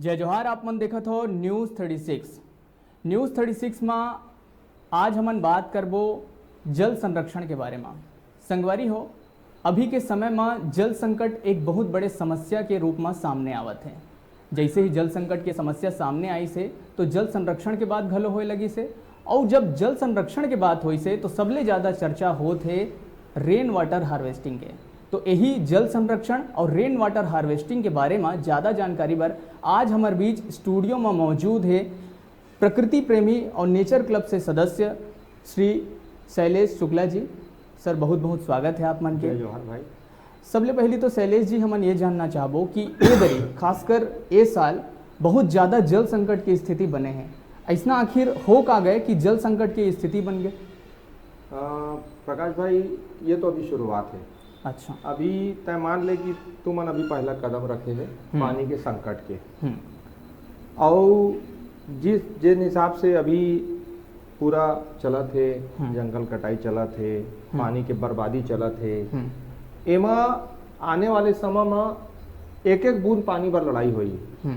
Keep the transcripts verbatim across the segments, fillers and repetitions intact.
जय जोहार, आप मन देखत हो news thirty six. News thirty six मा आज हमन बात करबो जल संरक्षण के बारे मा। संगवारी हो, अभी के समय मा जल संकट एक बहुत बड़े समस्या के रूप मा सामने आवत हे। जैसे ही जल संकट के समस्या सामने आइस हे, तो जल संरक्षण के बात घलो होए लगिस हे। और जब जल संरक्षण के बात होइस हे, तो सबले ज्यादा चर्चा होत हे रेन वाटर हार्वेस्टिंग के। तो यही जल संरक्षण और रेन वाटर हार्वेस्टिंग के बारे मा ज्यादा जानकारी बर आज हमर बीच स्टूडियो मा मौजूद हे प्रकृति प्रेमी और नेचर क्लब से सदस्य श्री शैलेश शुक्ला जी। सर, बहुत बहुत स्वागत है आप मन के। जय जोहार भाई। सबले पहली तो शैलेश जी, हमन ये जानना चाहबो कि ए दरी, खासकर ए साल, बहुत ज्यादा जल संकट की स्थिति बने हे। ऐसना आखिर हो का गए कि जल संकट की स्थिति बन गए? अ, प्रकाश भाई, ये तो अभी शुरुआत है। अच्छा। अभी तय मान ले कि तुमन अभी पहला कदम रखे है हम्म। पानी के संकट के। हम्म। और जिस, जिन हिसाब से अभी पूरा चलत हे, हम्म। जंगल कटाई चलत हे, हम्म। पानी के बर्बादी चलत हे, हम्म। एमा आने वाले समय म एक-एक बूंद पानी बर लड़ाई होई। हम्म।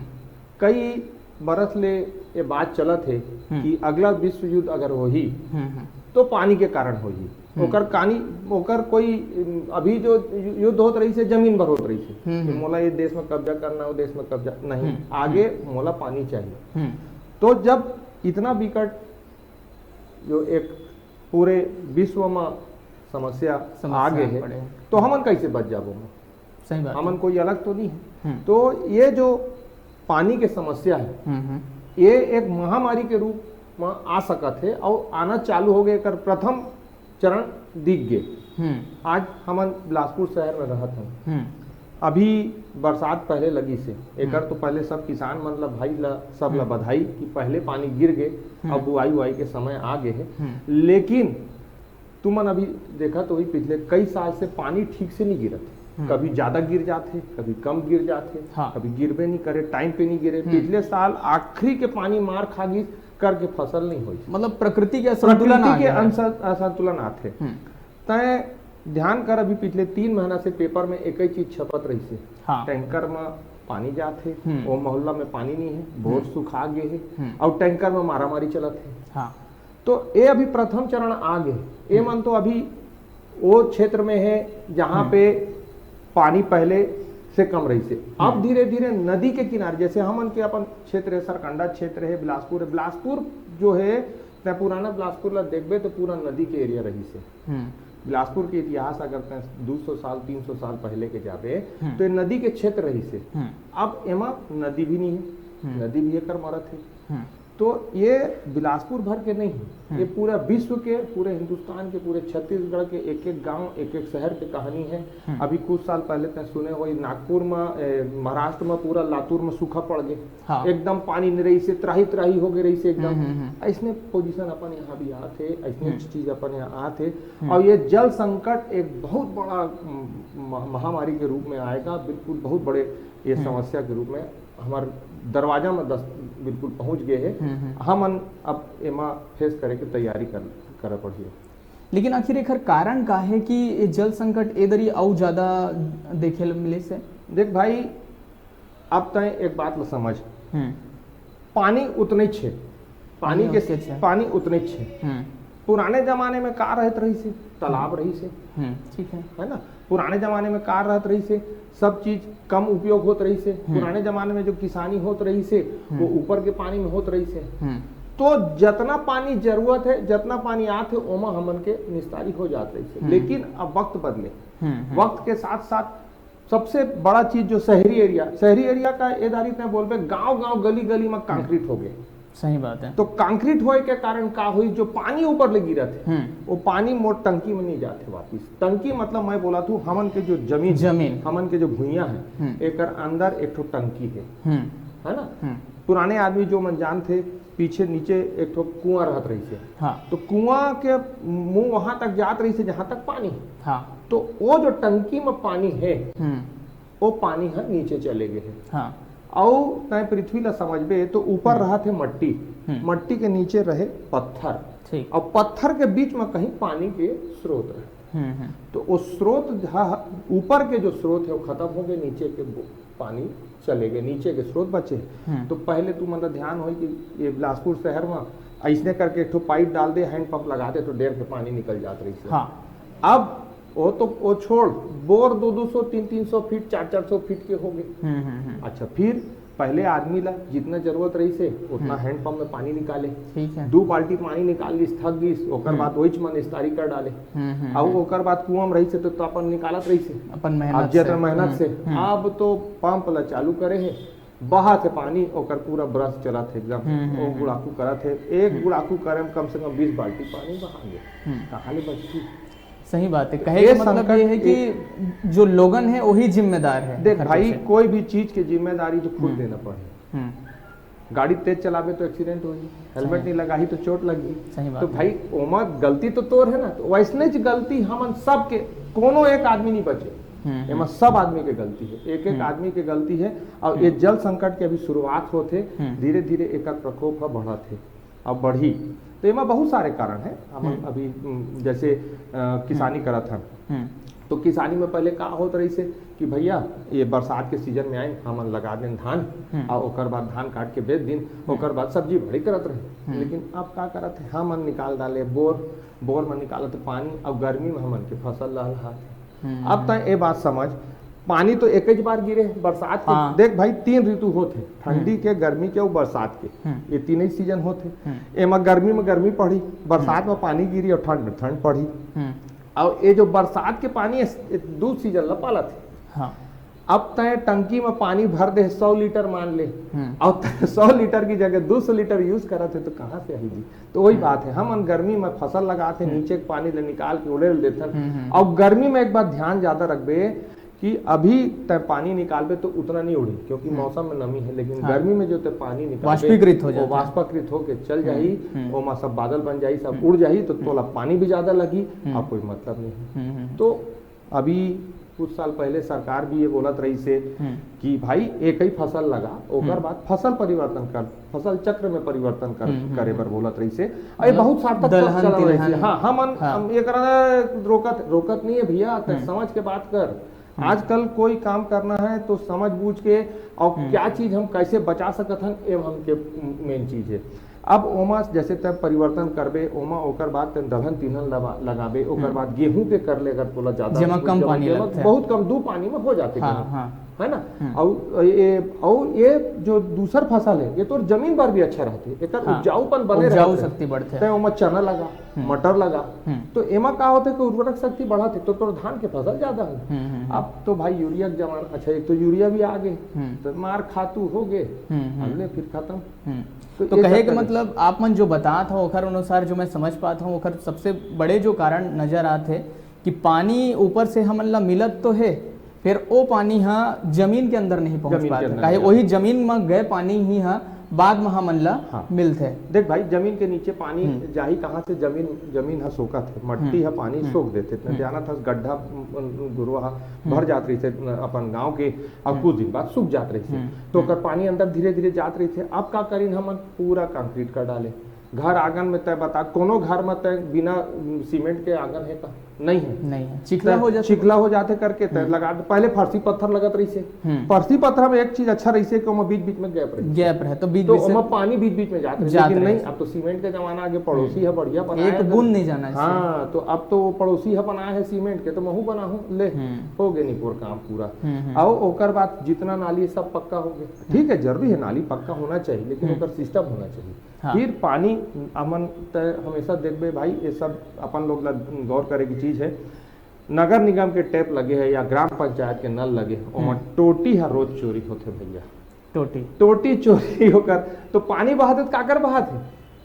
कई बरस ले ये बात चलत हे हम्म। कि अगला विश्व युद्ध अगर होही, हम्म, हम्म। तो पानी के कारण होही। हम्म। ओकर कानी, ओकर कोई, अभी जो यु-, युद्ध होत रहिस हे, जमीन बर होत रहिस हे हम्म, कि हम्म। मोला ये देश में कब्जा करना, वो देश में कब्जा, नहीं। हम्म, आगे हम्म। मोला पानी चाहिए। हम्म। तो जब इतना विकट जो एक पूरे विश्व में समस्या समस्या आ गए हे, पड़े। तो हमन कैसे बच जाबो? सही बात हमन है। कोई अलग तो नहीं है। हम्म। तो ये जो पानी के समस्या है, हम्म, हम्म। ये एक महामारी के रूप में आ सकत है और आना चालू हो गए, एकर प्रथम चरण दिख गए। हम्म। आज हमन बिलासपुर शहर में रहत हन। हम्म। अभी बरसात पहले लगिस हे, एकर हम्म। तो पहले सब किसान मन ला, भाई ला, सब ला हम्म। बधाई कि पहले पानी गिर गए, हम्म। अब बुआई उआई के समय आ गए हे। हम्म। लेकिन तुमन अभी देखत होही, पिछले कई साल से पानी ठीक से नहीं गिरत हे। हम्म। कभी ज्यादा गिर जात हे, कभी कम गिर जात हे, हाँ। कभी गिरबे नहीं करे, टाइम पे नहीं गिरे। हम्म। पिछले साल आखिरी के पानी मार खा गिस करके फसल नहीं होई। मतलब प्रकृति के असंतुलन प्रकृति आ के गया है। अंस-, असंतुलन आथे। हम्म। तय ध्यान कर, अभी पिछले तीन महीना से पेपर में एक ही चीज छपत रहिस हे। हाँ। टैंकर में पानी जात हे, हम्म। वो मोहल्ला में पानी नहीं है, बोर हम्म। सुखा गए हे, हम्म। और टैंकर में मारामारी चलत हे। हाँ। तो ये अभी प्रथम चरण आ गए। ये हम्म। मन तो अभी वो क्षेत्र में है जहाँ हम्म। पे पानी पहले से कम रहिस हे। अब हम्म। धीरे-धीरे नदी के किनारे, जैसे हमन के अपन क्षेत्र है, सरकंडा क्षेत्र है, बिलासपुर है, बिलासपुर जो है, तय पुराना बिलासपुर ला देखबे तो पूरा नदी के एरिया रहिस हे। हम्म। बिलासपुर के इतिहास अगर तय दू सौ साल, तीन सौ साल पहले के जाबे, हम्म। तो ये नदी के क्षेत्र रहिस हे। हम्म। अब एमा नदी भी नहीं है, हम्म। नदी भी एकर मरत हे। हम्म। तो ये बिलासपुर भर के नहीं, हम्म। ये पूरा विश्व के, पूरे हिंदुस्तान के, पूरे छत्तीसगढ़ के एक एक गांव, एक एक शहर के कहानी है। हम्म। अभी कुछ साल पहले तय सुने होही, नागपुर में, ए, महाराष्ट्र में पूरा लातूर में सूखा पड़ गए। हाँ। एकदम पानी नहीं रहिस हे, त्राही त्राही हो गए रहिस हे एकदम। हम्म, हम्म, हम्म। ऐसने पोजीशन अपन यहाँ भी आत हे, ऐसने हम्म। चीज अपन यहाँ आत हे। हम्म। और ये जल संकट एक बहुत बड़ा, म, म, महामारी के रूप में आएगा, बिल्कुल बहुत बड़े ये हम्म। समस्या के रूप में हमार दरवाजा में दस बिल्कुल पहुंच गए हे। हम्म, हम्म। हमन अब एमा फेस करे के तैयारी कर, करे पड़ही। लेकिन आखिर एकर कारण का है कि ये जल संकट ए दरी अउ ज्यादा देखे ल मिले से? देख भाई, अब तय एक बात ल समझ, हम्म। पानी उतने छे, पानी पानी के उतने छे। पानी उतने छे। हम्म। पुराने जमाने में का रहत रहिस हे? तालाब हम्म। रहिस हे। हम्म, ठीक है। है ना? पुराने जमाने में का रहत रहिस हे? सब चीज कम उपयोग होत रहिस हे। हम्म। पुराने जमाने में जो किसानी होत रहिस हे, वो हम्म। ऊपर के पानी में होत रहिस हे। हम्म। तो जतना पानी जरूरत है, जतना पानी आत हे, ओमा हमन के निस्तारी हो जात रहिस हे। हम्म। लेकिन अब वक्त बदले। हम्म, हम्म। वक्त के साथ साथ सबसे बड़ा चीज जो शहरी एरिया, शहरी एरिया का ए दारी तय बोलबे, गांव गांव, गली गली में कंक्रीट हो गए। सही बात है। तो कंक्रीट होए के कारण का होई, जो पानी ऊपर ले गिरत हे, हम्म। वो पानी मोर टंकी में नहीं जात हे वापिस। टंकी मतलब मैं बोलत हूँ, हमन के जो जमीन, जमीन। हमन के जो भुइयां है, हम्म। एकर अंदर एक ठो टंकी है, हम्म। है ना? हम्म। पुराने आदमी जो मन जानथे, पीछे नीचे एक ठो कुआं रहत रहिस हे। हाँ। तो कुआं के मुंह वहां तक जात रहिस हे, जहां तक पानी हे। हाँ। तो वो जो टंकी में पानी हे, हम्म। वो पानी ह नीचे चले गए हे। हाँ। अउ तय पृथ्वी ला समझबे तो ऊपर हम्म। रहत हे मट्टी, हम्म। मट्टी के नीचे रहे पत्थर, ठीक। और पत्थर के बीच में कहीं पानी के स्रोत रहे। हम्म, हम्म। तो वो स्रोत ह-, ऊपर के जो स्रोत है वो खत्म हो गए, नीचे के बो-, पानी चले गए, नीचे के स्रोत बचे। हम्म। तो पहले तुमन ला ध्यान होई कि ये बिलासपुर शहर में ऐसने करके एक ठो पाइप डाल दे, हैंड पंप लगा दे, तो डेढ़ के पानी निकल जात रहिस हे। हाँ। अब वो तो वो छोड़, बोर दो दो सौ, तीन तीन सौ फीट, चार चार सौ फीट के हो गए। हम्म हम्म हम्म। अच्छा, फिर पहले आदमी ला जितना जरूरत रहिस हे उतना हम्म। हैंड पंप में पानी निकाले। ठीक है। दो बाल्टी पानी निकाल लिस, थक गिस, ओकर हम्म। बाद ओइच मन इस्तारी कर डाले। हम्म हम्म अब हम्म। ओकर बाद कुआं में रहिस हे तो, तो अपन निकालत रहिस हे। अपन मेहनत अब जे से। मेहनत से। हम्म। अब तो पंप ला चालू करे हे, बहत हे पानी, ओकर पूरा ब्रश चलत हे एकदम। हम्म, हम्म, वो हम्म। गुड़ाखू करत हे, एक गुड़ाखू करे में कम से कम बीस बाल्टी पानी बहा गे। हम्म। कहाँ ले बचती? सही बात है। कहे ये का मतलब संकट ये है कि जो लोगन है वही जिम्मेदार है देख हर भाई, चीज़ से। कोई भी चीज के जिम्मेदारी तो खुद हम्म। देना पड़े। हम्म। गाड़ी तेज चलाबे तो एक्सीडेंट होही, हेलमेट सही। नहीं लगाही तो चोट लगही। सही बात तो है। भाई, ओमा गलती तो तोर है ना, तो वैसने ज गलती हमन सब के, कोनो एक आदमी नहीं बचे। हम्म, एमा हम्म। सब आदमी के गलती है, एक एक हम्म। आदमी के गलती है। और ये हम्म। जल संकट के अभी शुरुआत होत हे, हम्म। धीरे धीरे एकर प्रकोप ह बढ़त हे, अब बढ़ी। तो एमा बहुत सारे कारण है। हमन हम्म। अभी, उम, जैसे अ, किसानी करत हन, हम्म। तो किसानी में पहले का होत रहिस हे कि भैया, ये बरसात के सीजन में आए, हमन लगा देन धान, हम्म। और ओकर बाद धान काट के बेच दिन, ओकर बाद सब्जी भाजी करत रहे। हम्म। लेकिन अब का करत हे, हमन निकाल डाले बोर, बोर में निकालत पानी, अब गर्मी में हमन के फसल लहलहात हे। हम्म। अब तय ए बात समझ, पानी तो एक ही बार गिरे बरसात के। हाँ। देख भाई, तीन ऋतु होत हे, ठंडी हम्म। के, गर्मी के और बरसात के। हम्म। ये तीन ही सीजन होत हे। हम्म। एमा गर्मी में गर्मी पड़ी, बरसात में पानी गिरी और ठंड में ठंड पड़ी। हम्म। और ये जो बरसात के पानी है, ये दू सीजन ला पालत हे। हाँ। अब तय टंकी में पानी भर दे सौ लीटर मान ले, हम्म। और तय सौ लीटर की जगह दो सौ लीटर यूज करत हे, तो कहाँ से आही जी? तो वही बात है, हमन गर्मी में फसल लगात हे, नीचे के पानी ले निकाल के ओले ल देथन। हम्म, हम्म। और गर्मी में एक बात ध्यान ज्यादा रखबे कि अभी तय पानी निकालबे तो उतना नहीं उड़ी, क्योंकि मौसम में नमी है, लेकिन हाँ। गर्मी में जो तय पानी निकालबे, वाष्पीकृत हो वो जाता है। वाष्पीकृत होके चल जाही, हम्म। ओमा सब बादल बन जाही, सब उड़ जाही, तो तोला पानी भी ज्यादा लगी, हम्म। अब कोई मतलब नहीं है। हम्म, हम्म, हम्म। तो अभी कुछ साल पहले सरकार भी ये बोलत रहिस हे हम्म। कि भाई, एक ही फसल लगा, ओकर हम्म। बाद फसल परिवर्तन कर, फसल चक्र में परिवर्तन कर, हम्म, हम्म, करे हम्म। बर बोलत रहिस हे। और ये मतलब बहुत सार्थक दलहन, चलन रहिस हे। तिलहन। हाँ, हमन, हाँ। हम एकरा रोकत, रोकत नहीं है भैया, तय हम्म। समझ के बात कर। हम्म। आजकल कोई काम करना है तो समझ बूझ के, और हम्म। क्या चीज हम कैसे बचा सकत हन, ये हमके मेन चीज है। अब ओमा जैसे तय परिवर्तन करबे, ओमा ओकर बाद तय दलहन तिलहन लगा-, लगाबे, ओकर हम्म। बाद गेहूं के कर ले अगर तोला ज्यादा, जेमा कम जेमा, पानी जेमा लगथे। बहुत कम, दो पानी में हो जाथे हाँ, गेहूं, हाँ। है ना? हम्म। और ये, और ये जो दूसर फसल है, ये तोर जमीन पर भी अच्छा रहथे, एकर हाँ। उपजाऊपन बने उपजाऊ रहथे। शक्ति बढ़थे। तय ओमा चना लगा, हम्म। मटर लगा, हम्म। तो एमा का होथे कि उर्वरक शक्ति बढ़थे, तो तोर धान के फसल ज्यादा होही। हम्म, हम्म, हम्म। अब तो भाई, यूरिया के जमाना, अच्छा, एक तो यूरिया भी आ गए, हम्म। तो मार खातू हो गए, हम्म, हम्म। अब ले फिर खत्म। हम्म। तो तो ये कहे सब के चलन। मतलब, आप मन जो बतात हो, ओखर अनुसार जो मैं समझ पात हूँ, ओखर सबसे बड़े जो कारण नजर आत हे कि पानी ऊपर से हमन ला मिलत तो हे, फिर ओ पानी हा जमीन के अंदर नहीं पहुंच जमीन के पात हे, अंदर काहे नहीं वही जमीन में गए पानी ही हा बाद में हमन ला हाँ। मिलथे। देख भाई, जमीन के नीचे पानी हम्म। जाही कहाँ से? जमीन, जमीन ह सोखत हे, मट्टी हम्म। ह पानी हम्म। सोख देथे। इतना हम्म। जानत हस, गड्ढा, उम, उम, गुरवा ह भर जात रहिथे अपन गांव के, अब हम्म। कुछ दिन बाद सूख जात रहिथे। हम्म। तो ओकर पानी अंदर धीरे धीरे जात रहिथे। अब का करिन हमन? पूरा कंक्रीट कर डाले। घर आंगन में तय बता, कोनो घर में तय बिना, उम, सीमेंट के आंगन है का? नहीं है। नहीं है, चिखला तय हो जाथे। चिखला हो जाथे करके तय हम्म। लगा दे। पहले फरसी पत्थर लगत रहिसे। हम्म। फरसी पत्थर में एक चीज अच्छा रहिसे कि ओमा बीच बीच में गैप रहिसे। गैप रहे तो बीच तो बीच से ओमा पानी बीच बीच में जात रहिसे, जात लेकिन नहीं, रहिसे। अब तो सीमेंट का जमाना आगे, पड़ोसी है बढ़िया बनाया एक है। बूंद नहीं जाना चाहिए। हाँ, तो अब तो वो पड़ोसी है बनाए है सीमेंट के, तो महू बनाहूँ, ले, हम्म। हो गए निपोर काम पूरा। हम्म, हम्म। और ओकर बाद जितना नाली सब पक्का हो गए, ठीक है, जरूरी है नाली पक्का होना चाहिए, लेकिन हम्म। ओकर सिस्टम होना चाहिए। हाँ। फिर पानी, अमन त हमेशा देखबे भाई, ये सब अपन लोग ला गौर करे की चीज है। नगर निगम के टैप लगे है या ग्राम पंचायत के नल लगे, ओमा हम्म। टोटी हर रोज चोरी होथे भैया। टोटी। टोटी चोरी होकर तो पानी बहात है, तो काकर बहात है?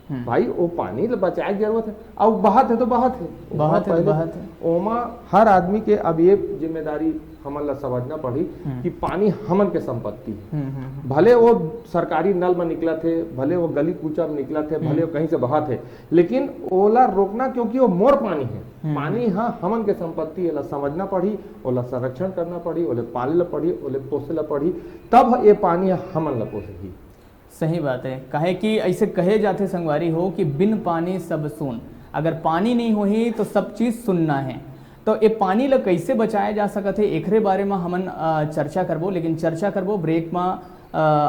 हम्म। भाई, वो पानी ल बचाए के जरूरत है, और बहात है तो बहात है। ओमा बहात है तो पहले, बहात है। ओमा हर आदमी के अब ये जिम्मेदारी हमन ला समझना पड़ी हम्म। कि पानी हमन के संपत्ति है। हम्म, हम्म, हम्म। भले वो सरकारी नल में निकलत हे, भले वो गली कूचा में निकलत हे, भले वो कहीं से बहात हे, लेकिन ओला रोकना, क्योंकि वो मोर पानी है। हम्म। पानी ह हमन के संपत्ति, एला समझना पड़ी, ओला संरक्षण करना पड़ी, ओले पाले ला पड़ी, ओले पोसे ला पड़ी, तब ये पानी ह हमन ला पोसही। सही बात है, काहे कि ऐसे कहे जाथे संगवारी हो कि बिन पानी सब सून। अगर पानी नहीं होही तो सब चीज सुन्ना है। तो ए पानी ल कइसे बचाया जा सकत हे, एकरे बारे म हमन, अ, चर्चा करबो, लेकिन चर्चा करबो ब्रेक म। अ,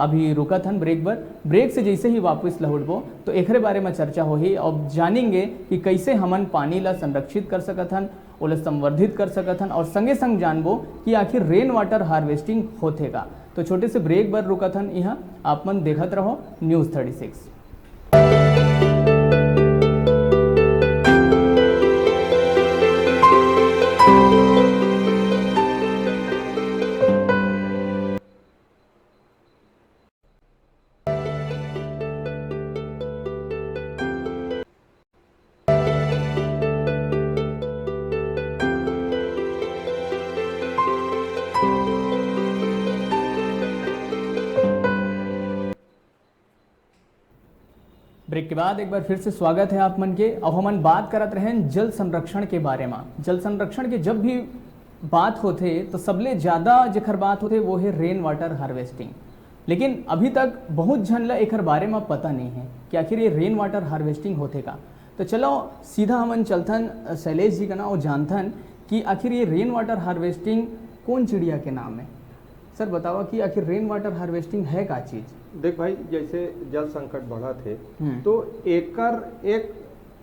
अभी रुकत हन ब्रेक बर। ब्रेक से जइसे ही वापस लहुटबो, तो एकरे बारे म चर्चा होही। अब जानेंगे कि कइसे हमन पानी ल संरक्षित कर सकत हन, ओला संवर्धित कर सकत हन, और संगे संग जानबो कि आखिर रेन वाटर हार्वेस्टिंग होथे का। तो छोटे से ब्रेक बर रुकत हन इहाँ, आप मन देखत रहो न्यूज़ थर्टी सिक्स। ब्रेक के बाद एक बार फिर से स्वागत है आप मन के। अब हमन बात करत रहेन जल संरक्षण के बारे म। जल संरक्षण के जब भी बात होथे, तो सबले ज्यादा जेकर बात होथे, वो है रेन वाटर हार्वेस्टिंग। लेकिन अभी तक बहुत झन ल एकर बारे म पता नहीं है कि आखिर ये रेन वाटर हार्वेस्टिंग होथे का। तो चलो, सीधा हमन चलथन, अ, शैलेश जी कना, और जानथन कि आखिर ये रेन वाटर हार्वेस्टिंग कौन चिड़िया के नाम है। सर, बतावा कि आखिर रेन वाटर हार्वेस्टिंग है का चीज? देख भाई, जैसे जल संकट बढ़त हे, हम्म। तो एकर एक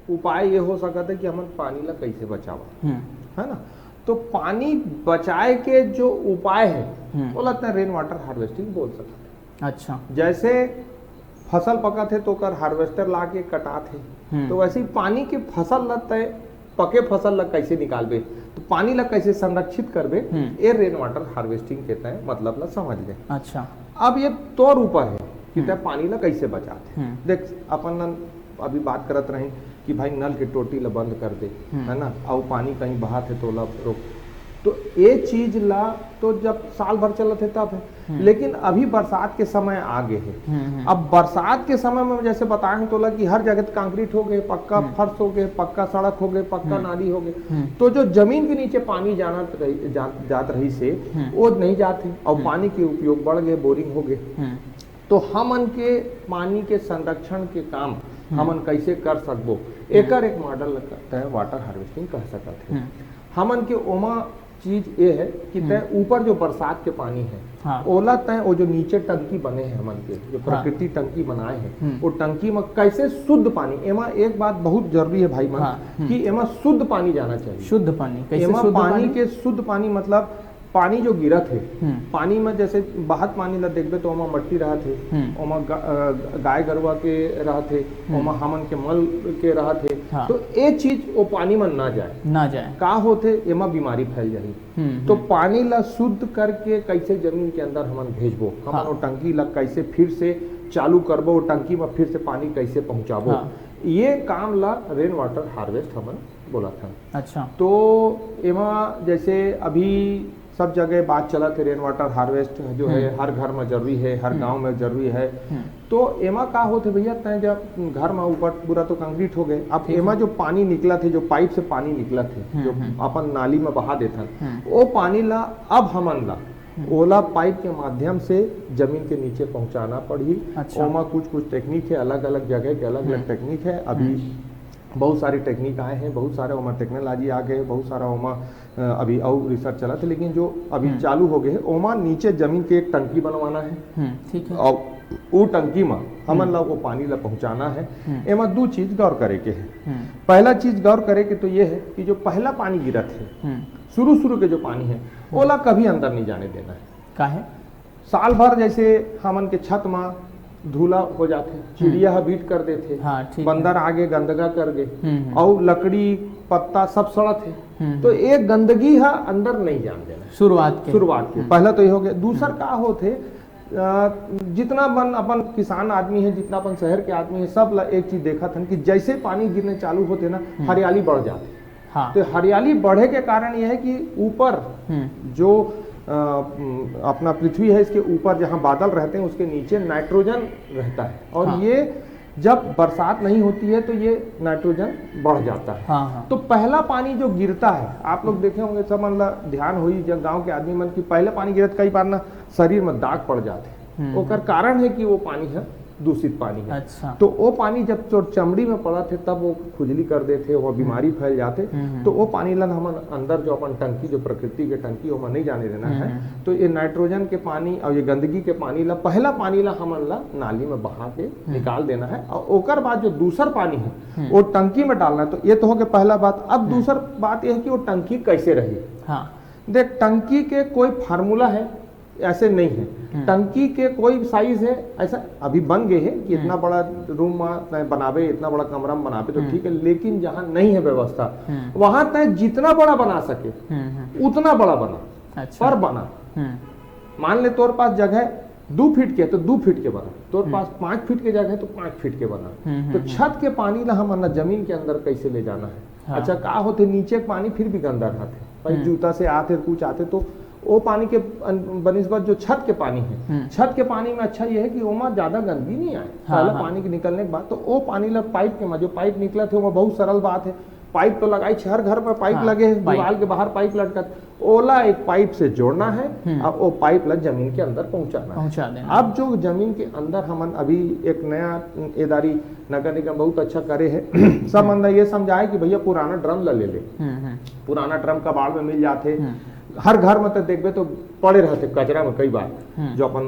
उपाय ये हो सकत हे कि हमन पानी ला कैसे बचावा, हम्म। है ना? तो पानी बचाए के जो उपाय है, हम्म। ओला तैं रेन वाटर हार्वेस्टिंग बोल सकत हे। अच्छा। जैसे फसल पकत हे तो ओकर हार्वेस्टर ला के कटात हे, हम्म। तो वैसे ही पानी के फसल ला तैं पके फसल ला कैसे निकालबे, तो पानी ला कैसे संरक्षित करबे, हम्म। ए रेन वाटर हार्वेस्टिंग के तैं मतलब ला समझ ले। अच्छा। अब ये तोर ऊपर है कि हम्म। तैं पानी ला कैसे बचात हे। हम्म। देख, अपन ला अभी बात करत रही कि भाई, नल के टोटी ला बंद कर दे, हम्म। है ना, अउ पानी कहीं बहत हे तो ओला रोक। तो ये चीज ला तो जब साल भर चलत हे तब है, हम्म। लेकिन अभी बरसात के समय आ गए है। हम्म, हम्म। अब बरसात के समय में जैसे बताए हैं तोला कि हर जगह तो कंक्रीट हो गए, पक्का हम्म। फर्श हो गए, पक्का सड़क हो गए, पक्का हम्म। नाली हो गए, हम्म। तो जो जमीन के नीचे पानी जाना रही, जा, जात रही से, हम्म। वो नहीं जात है और हम्म। पानी के उपयोग बढ़ गए, बोरिंग हो गए। हम्म। तो हमन के पानी के संरक्षण के काम हम्म। हमन कैसे कर सकबो, हम्म। एकर एक मॉडल तैं वाटर हार्वेस्टिंग कह सकत है। हम्म। हमन के ओमा चीज ये है कि हम्म। तैं ऊपर जो बरसात के पानी है, हाँ। ओला तैं वो जो नीचे टंकी बने है हमन के, जो हाँ। प्रकृति टंकी बनाए है, हम्म। वो टंकी में कैसे शुद्ध पानी, एमा एक बात बहुत जरूरी है भाई मन, हाँ, हम्म। कि एमा शुद्ध पानी जाना चाहिए। शुद्ध पानी, कैसे एमा शुद्ध पानी पानी? के शुद्ध पानी मतलब पानी जो गिरत हे, हम्म। पानी में जैसे बहत पानी ला देखबे तो ओमा मट्टी रहत हे, हम्म। ओमा गा-, अ, गाय गरुआ के रहत हे, हम्म। ओमा हमन के मल के रहत हे, हाँ। तो ए चीज वो पानी में ना जाए। ना जाए। का होथे, एमा बीमारी फैल जाही। हम्म, तो हम्म। पानी ला शुद्ध करके कैसे जमीन के अंदर हमन भेजबो, हमन हाँ। वो टंकी ला कैसे फिर से चालू करबो, वो टंकी में फिर से पानी कैसे पहुंचाबो, हाँ। ये काम ला रेन वाटर हार्वेस्ट हमन बोलत हन। अच्छा। तो एमा जैसे अभी सब जगह बात चलत हे, रेन वाटर हार्वेस्ट जो है हम्म। हर घर में जरूरी है, हर हम्म। गांव में जरूरी है। हम्म। तो एमा का होथे भैया, तैं जब घर में ऊपर पूरा तो कंक्रीट हो गए, अब ठीक एमा है। जो पानी निकलत हे, जो पाइप से पानी निकलत हे, हम्म, जो हम्म। अपन नाली में बहा देथन, हम्म। वो पानी ला अब हमन ला हम्म। ओला पाइप के माध्यम से जमीन के नीचे पहुंचाना पड़ही। अच्छा। ओमा कुछ कुछ टेक्निक है, अलग-अलग जगह के अलग-अलग हम्म। टेक्निक है। अभी हम्म। बहुत सारी टेक्निक आए हैं, बहुत सारे ओमा टेक्नोलॉजी आ गए, बहुत सारा ओमा, अ, अभी अउ रिसर्च चलत हे, लेकिन जो अभी हम्म। चालू हो गए है, ओमा नीचे जमीन के एक टंकी बनवाना है। हम्म, ठीक है। और वो टंकी में हमन हम्म। ला वो पानी ला पहुंचाना है। हम्म। एमा दो चीज गौर करे के है। हम्म। पहला चीज गौर करे के तो ये है कि जो पहला पानी गिरत है, हम्म। शुरू शुरू के जो पानी है, हम्म। ओला कभी अंदर नहीं जाने देना है। काहे? साल भर जैसे हमन के छत म धूला हो जाथे, हम्म। चिड़िया ह बीट कर देथे, हाँ, ठीक है। बंदर आगे गंदगा कर गे, हम्म, हम्म। अउ लकड़ी पत्ता सब सड़त हे, हम्म, तो हम्म। एक गंदगी ह अंदर नहीं जान देना। शुरुआत के। शुरुआत के। हम्म। पहला तो ये हो गया। दूसरा हम्म। का होथे, अ, जितना अपन, अपन किसान आदमी है, जितना अपन शहर के आदमी है, सब ला एक चीज देखत हन कि जैसे पानी गिरने चालू होथे ना, हम्म। हरियाली बढ़ जाथे। हाँ। तो हरियाली बढ़े के कारण यह है कि ऊपर हम्म। जो, अ, अपना पृथ्वी है, इसके ऊपर जहाँ बादल रहते हैं, उसके नीचे नाइट्रोजन रहता है, और हाँ। ये जब बरसात नहीं होती है तो ये नाइट्रोजन बढ़ जाता है। हाँ, हाँ। तो पहला पानी जो गिरता है, आप लोग देखे होंगे, सब मन ला ध्यान होई, जब गांव के आदमी मन की पहले पानी गिरत, कई बार ना शरीर में दाग पड़ जाते हैं। हम्म, ओकर हम्म। कारण है कि वो पानी है दूषित पानी है। अच्छा। तो वो पानी जब तोर चमड़ी में पड़त हे, तब वो खुजली कर देथे, वो बीमारी फैल जाथे। हम्म, हम्म। तो वो पानी ला हमन अंदर जो अपन टंकी, जो प्रकृति के टंकी, ओमा नहीं जाने देना है। हम्म। तो ये नाइट्रोजन के पानी और ये गंदगी के पानी ला, पहला पानी ला हमन ला नाली में बहा के निकाल देना है, और ओकर बाद जो दूसर पानी है, हम्म। वो टंकी में डालना है। तो ये तो हो गया पहला बात। अब दूसर बात ये है कि वो टंकी कैसे रही। हाँ। देख, टंकी के कोई फार्मूला है, ऐसे नहीं है। हम्म। टंकी के कोई साइज है, ऐसा अभी बन गए है कि इतना बड़ा रूम में तय बनावे, इतना बड़ा कमरा में बनावे तो हम्म। ठीक है, लेकिन जहाँ नहीं है व्यवस्था, हम्म। वहां तय जितना बड़ा बना सके, हम्म, हम्म। उतना बड़ा बना, अच्छा। पर बना। हम्म। मान ले, तोर पास जगह है दो फीट के, तो दो फीट के बना। तोर पास पाँच फीट के जगह है, तो पाँच फीट के बना। हम्म, तो हम्म, छत के पानी ला हमन ला जमीन के अंदर कैसे ले जाना है? हाँ। अच्छा, का होते, नीचे के पानी फिर भी गंदा रहते, भाई, हम्म। जूता से आते, कुछ आते, तो वो पानी के अन-, बनिस्बत जो छत के पानी है, हम्म। छत के पानी में अच्छा ये है कि ओमा ज्यादा गंदगी नहीं आए। हाँ, पहला हाँ। पानी के निकलने के बाद, तो वो पानी ला पाइप के मा-, जो पाइप निकलत है, वो बहुत सरल बात है। पाइप तो लगाई छे, हर घर में पाइप हाँ, लगे है, पाइप। दीवार के बाहर पाइप लटकत, ओला एक पाइप से जोड़ना है, हम्म। अब वो पाइप ला जमीन के अंदर पहुंचाना है। पहुंचा देना। अब जो जमीन के अंदर हमन अभी एक नया एदारी नगर निगम बहुत अच्छा करे है, सब मन ला ये समझाए कि भैया, पुराना ड्रम ला ले ले। हम्म, हम्म। पुराना ड्रम कबाड़ में मिल जाते, हम्म। हर घर में तो देखबे तो पड़े रहते कचरा में कई बार, हम्म। जो अपन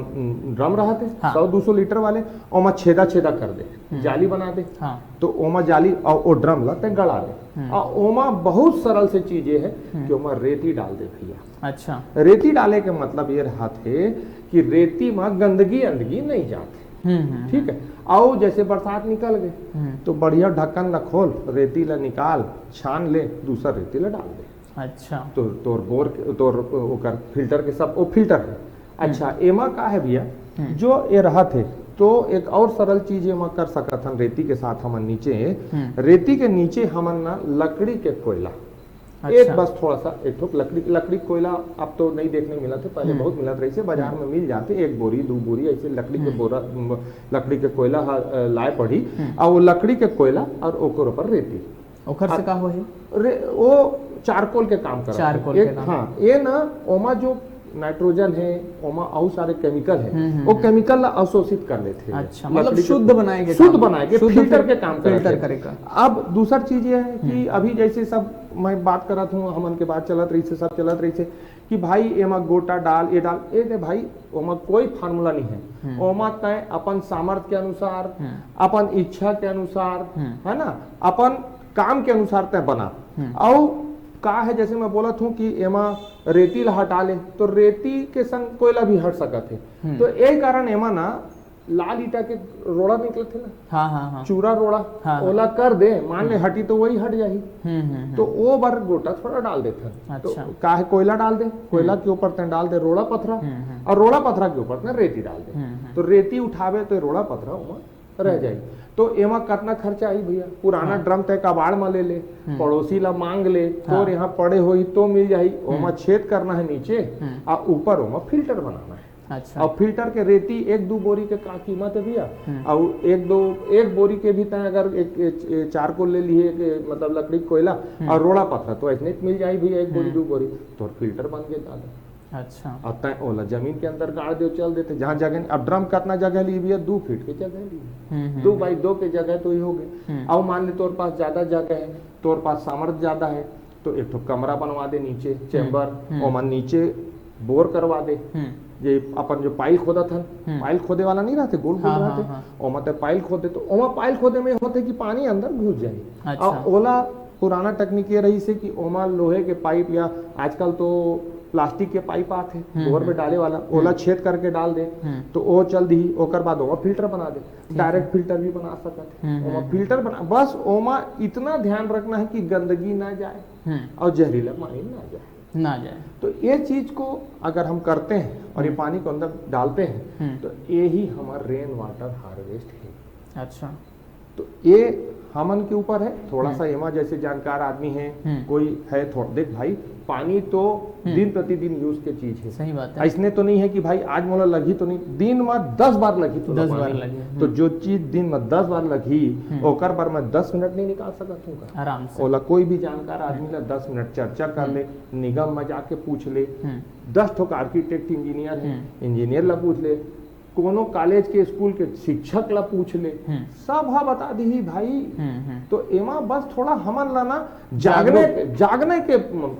ड्रम रहते, हाँ। सौ दो सौ लीटर वाले, ओमा छेदा छेदा कर दे, हम्म। जाली बना दे, हाँ। तो ओमा जाली और वो ड्रम ला तय गड़ा दे। हम्म। और ओमा बहुत सरल से चीज ये है हम्म। कि ओमा रेती डाल दे भैया। अच्छा। रेती डाले के मतलब ये रहत है कि रेती में गंदगी अंदगी नहीं जाते। हम्म, हम्म, ठीक है, आओ, जैसे बरसात निकल गए, हम्म। तो बढ़िया ढक्कन ला खोल, रेती ला निकाल, छान ले, दूसर रेती ला डाल दे। अच्छा। तो तोर बोर के, तोर ओकर फिल्टर के सब, वो फिल्टर है। अच्छा, एमा का है भैया, हम्म। जो ये रहत है, तो एक और सरल चीज एमा कर सकत हन, रेती के साथ हमन नीचे, हम्म। रेती के नीचे हमन ना लकड़ी के कोयला, अच्छा। एक बस थोड़ा सा, एक ठोक लकड़ी, लकड़ी कोयला अब तो नहीं देखने मिलत है, पहले हम्म। बहुत मिलत रही से, बाजार में मिल जाते, एक बोरी, दो बोरी ऐसे लकड़ी के हम्म। बोरा, म, लकड़ी के कोयला ह, अ, लाए पड़ी, हम्म। और वो लकड़ी के कोयला और ओकर ऊपर रेती। ओखर से अब का होही? रे, वो चारकोल के काम करत है। चारकोल के एक, काम। हाँ, ये ना, ओमा जो नाइट्रोजन है, ओमा अउ सारे केमिकल है, हम्म, हम्म, वो हम्म। केमिकल ला अवशोषित कर लेते हैं। अच्छा, मतलब लकड़ी के शुद्ध बनाए के शुद्ध काम। बनाए के, शुद्ध फिल्टर फिल-, के काम करत फिल्टर है। करे का। अब दूसर चीज ये है कि हम्म। अभी जैसे सब मैं बात करत हूँ, हमन के बात चलत रही से, सब चलत रही से कि भाई एमा गोटा डाल, ये डाल, ये दे भाई, ओमा कोई फार्मूला नहीं है। हम्म। ओमा तय अपन सामर्थ्य के अनुसार, हम्म। अपन इच्छा के अनुसार, हम्म। है ना, अपन काम के अनुसार तय बना। हम्म। अउ का है, जैसे मैं बोलत हूँ कि एमा रेती ला हटा ले, तो रेती के संग कोयला भी हट सकत है। हम्म। तो यही कारण एमा ना लाल ईटा के रोड़ा निकलत है ना, हाँ, हाँ, हाँ। चूरा रोड़ा, हाँ, हाँ। ओला कर दे, मान ले हटी तो वही हट जाही। हम्म, हम्म, हम्म। तो वो बर गोटा थोड़ा डाल देते हैं। अच्छा। तो का है, कोयला डाल दे, कोयला के ऊपर तय डाल दे रोड़ा पथरा, हम्म, हम्म। और रोड़ा पथरा के ऊपर तय रेती डाल दे। हम्म, हम्म। तो रेती उठावे तो रोड़ा पथरा ओमा रह जाई। तो एमा कतना खर्चा आई भैया? पुराना हाँ। ड्रम तय कबाड़ में ले ले, हम्म। पड़ोसी ला मांग ले, हाँ। तोर यहाँ पड़े होई तो मिल जाही। ओमा हम्म। छेद करना है नीचे, हम्म। आ ऊपर ओमा फिल्टर बनाना है। अच्छा। अब फिल्टर के रेती एक दो बोरी के का कीमत है भैया? हम्म। और एक दो, एक बोरी के भी तय अगर एक, एक, एक चारकोल ले लिए, एक, मतलब लकड़ी कोयला हम्म। और रोड़ा पथरा, तो ऐसने मिल जाई भैया, एक बोरी, हम्म। दो बोरी, तोर फिल्टर बन के दादा। अच्छा। अब तय ओला जमीन के अंदर गाड़ दे, चल देते, जहाँ जगह नहीं। अब ड्रम कितना जगह ली भैया? दो फीट के जगह ली, हम्म, हम्म, दो हम्म। बाई दो के जगह तो ही हो गए। हम्म। अब मान ले तोर पास ज्यादा जगह है, तोर पास सामर्थ्य ज्यादा है, तो एक ठो कमरा बनवा दे नीचे, चैम्बर, हम्म। ओमा नीचे बोर करवा दे। हम्म। ये अपन जो पाइल खोदत हन, हम्म। पाइल खोदे वाला नहीं रहते, गोल गोल हाँ, हाँ, रहते, हाँ। ओमा ते पाइल खोदे, तो ओमा पाइल खोदे में होते कि पानी अंदर घुस जाए। अच्छा। अब ओला पुराना तकनीक ये रही से कि ओमा लोहे के पाइप या आजकल तो प्लास्टिक के पाइप आते हैं, हम्म, बोर में हम्म। डाले वाला, ओला छेद करके डाल दे, हम्म। तो वो चल दी, ओकर बाद ओमा फिल्टर बना दे, है। डायरेक्ट फिल्टर भी बना सकत है। हम्म, ओमा हम्म, फिल्टर बना, बस ओमा इतना ध्यान रखना है कि गंदगी ना जाए हम्म। और जहरीला पानी ना जाए। ना जाए। तो ये चीज को अगर हम करते हैं और ये हम्म। पानी को अंदर डालते हैं, हम्म। तो यही हमारा रेन वाटर हार्वेस्ट है। अच्छा। तो ये हमन के ऊपर है, थोड़ा हम्म। सा एमा जैसे जानकार आदमी है, हम्म। कोई है थोड़ा, देख भाई, पानी तो हम्म। दिन प्रतिदिन यूज के चीज है। सही बात है। ऐसने तो नहीं है कि भाई आज मोला लगी तो नहीं, दिन में दस बार लगी तो दस पानी। बार लगी, हम्म। तो जो चीज दिन में दस बार लगी, हम्म। ओकर बर मैं दस मिनट नहीं निकाल सकत हूँ का? आराम से। ओला कोई भी जानकार आदमी ला दस मिनट चर्चा कर हम्म। ले, निगम में जाके पूछ ले, हम्म। दस ठोक आर्किटेक्ट इंजीनियर है, हम्म। इंजीनियर ला पूछ ले, कोनो कॉलेज के, स्कूल के शिक्षक ला पूछ ले, हम्म। सब हा बता दिही भाई। हम्म, हम्म। तो एमा बस थोड़ा हमन ला ना जागने, जागरूक। जागने के,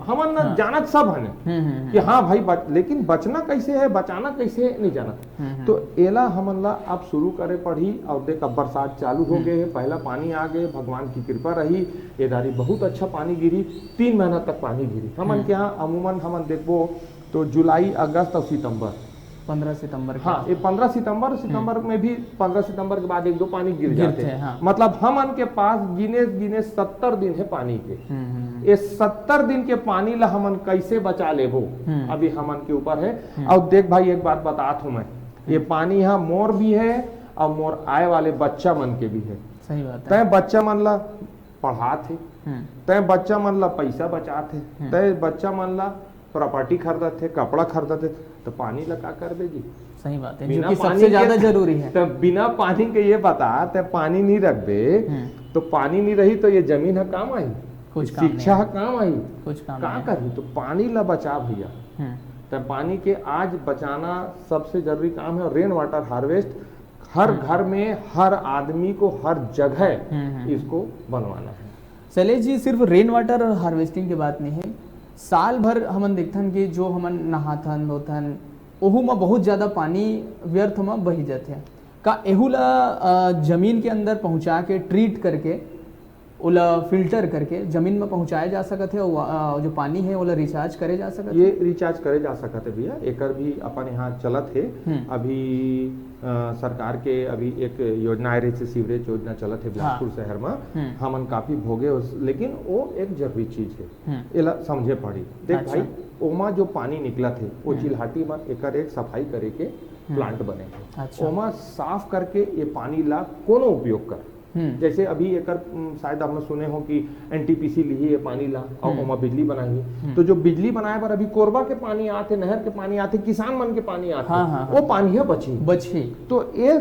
हमन ना हाँ। जानत सब हने हम्म, हम्म, हम्म। कि हाँ भाई, बच-, लेकिन बचना कैसे है, बचाना कैसे है, नहीं जानत। हम्म, हम्म। तो एला हमन ला अब शुरू करे पड़ही। और देख, अब बरसात चालू हो हम्म। गए है, पहला पानी आ गए, भगवान की कृपा रही, ये दारी बहुत अच्छा पानी गिरी, तीन महीना तक पानी गिरी। हमन हम्म। के यहाँ अमूमन हमन देखबो तो जुलाई, अगस्त और सितंबर। पंद्रह सितंबर के हाँ, आसपास। ये पंद्रह सितंबर, सितंबर हम्म। में भी पंद्रह सितंबर के बाद एक दो पानी गिर गिरते जाते हैं। हैं, हाँ। मतलब हमन के पास गिने गिने सत्तर दिन है पानी के। हम्म, हम्म, हम्म। ये सत्तर दिन के पानी ला हमन कैसे बचा लेबो, हम्म। अभी हमन के ऊपर है। हम्म। और देख भाई, एक बात बतात हूँ मैं, ये हम्म। पानी हा मोर भी है और मोर आए वाले बच्चा मन के भी है। सही बात है। तय बच्चा मन ला पढ़ात हे, हम्म। तय बच्चा मन ला पैसा बचात हे, हम्म। तय बच्चा मन ला प्रॉपर्टी खरीदत हे, कपड़ा खरीदत हे, तो पानी ला का करबे जी? सही बात है, जो बिना कि पानी सबसे के ज्यादा जरूरी है। तो बिना पानी के ये बता, तय पानी नहीं रखबे, हम्म। तो पानी नहीं रही तो ये जमीन ह काम आही? कुछ काम शिक्षा नहीं। ह काम आही? कुछ काम का नहीं। करही? तो पानी ला बचा भैया। हम्म। तो पानी के आज बचाना सबसे जरूरी काम है। रेन वाटर हार्वेस्ट हर हम्म। घर में, हर आदमी को, हर जगह हम्म, हम्म। इसको बनवाना है। शैलेश जी, सिर्फ रेन वाटर हार्वेस्टिंग के बात नहीं है, साल भर हमन देखथन कि जो हमन नहाथन धोथन, ओहू म बहुत ज्यादा पानी व्यर्थ म बही जाथे। का एहू ला, अ, जमीन के अंदर पहुंचा के, ट्रीट करके, ओला फिल्टर करके जमीन म पहुंचाए जा सकत हे, अउ, अ, जो पानी है, ओला रिचार्ज करे जा सकत हे? ये रिचार्ज करे जा सकत हे भैया, एकर भी अपन यहाँ चलत हे। हम्म। अभी, अ, सरकार के अभी एक योजना आए रहिस हे, सीवरेज योजना चलत हे हाँ। बिलासपुर शहर म। हम्म। हमन काफी भोगे उस, लेकिन वो एक जरूरी चीज हे, हम्म। एला समझे पड़ी। देख अच्छा। भाई, ओमा जो पानी निकलत हे, वो हम्म। चिल्हाटी म एकर एक सफाई करे के हम्म। प्लांट बने हे। अच्छा। ओमा साफ करके ये पानी ला कोनो उपयोग कर। हम्म। जैसे अभी एकर, उम, शायद आपने सुने हो कि एनटीपीसी लिही ये पानी ला और हम्म। ओमा बिजली बनाही। हम्म। तो जो बिजली बनाए बर अभी कोरबा के पानी आथे, नहर के पानी आथे, किसान मन के पानी आथे, हाँ, हाँ, हाँ। वो पानी है बची। बची। तो ये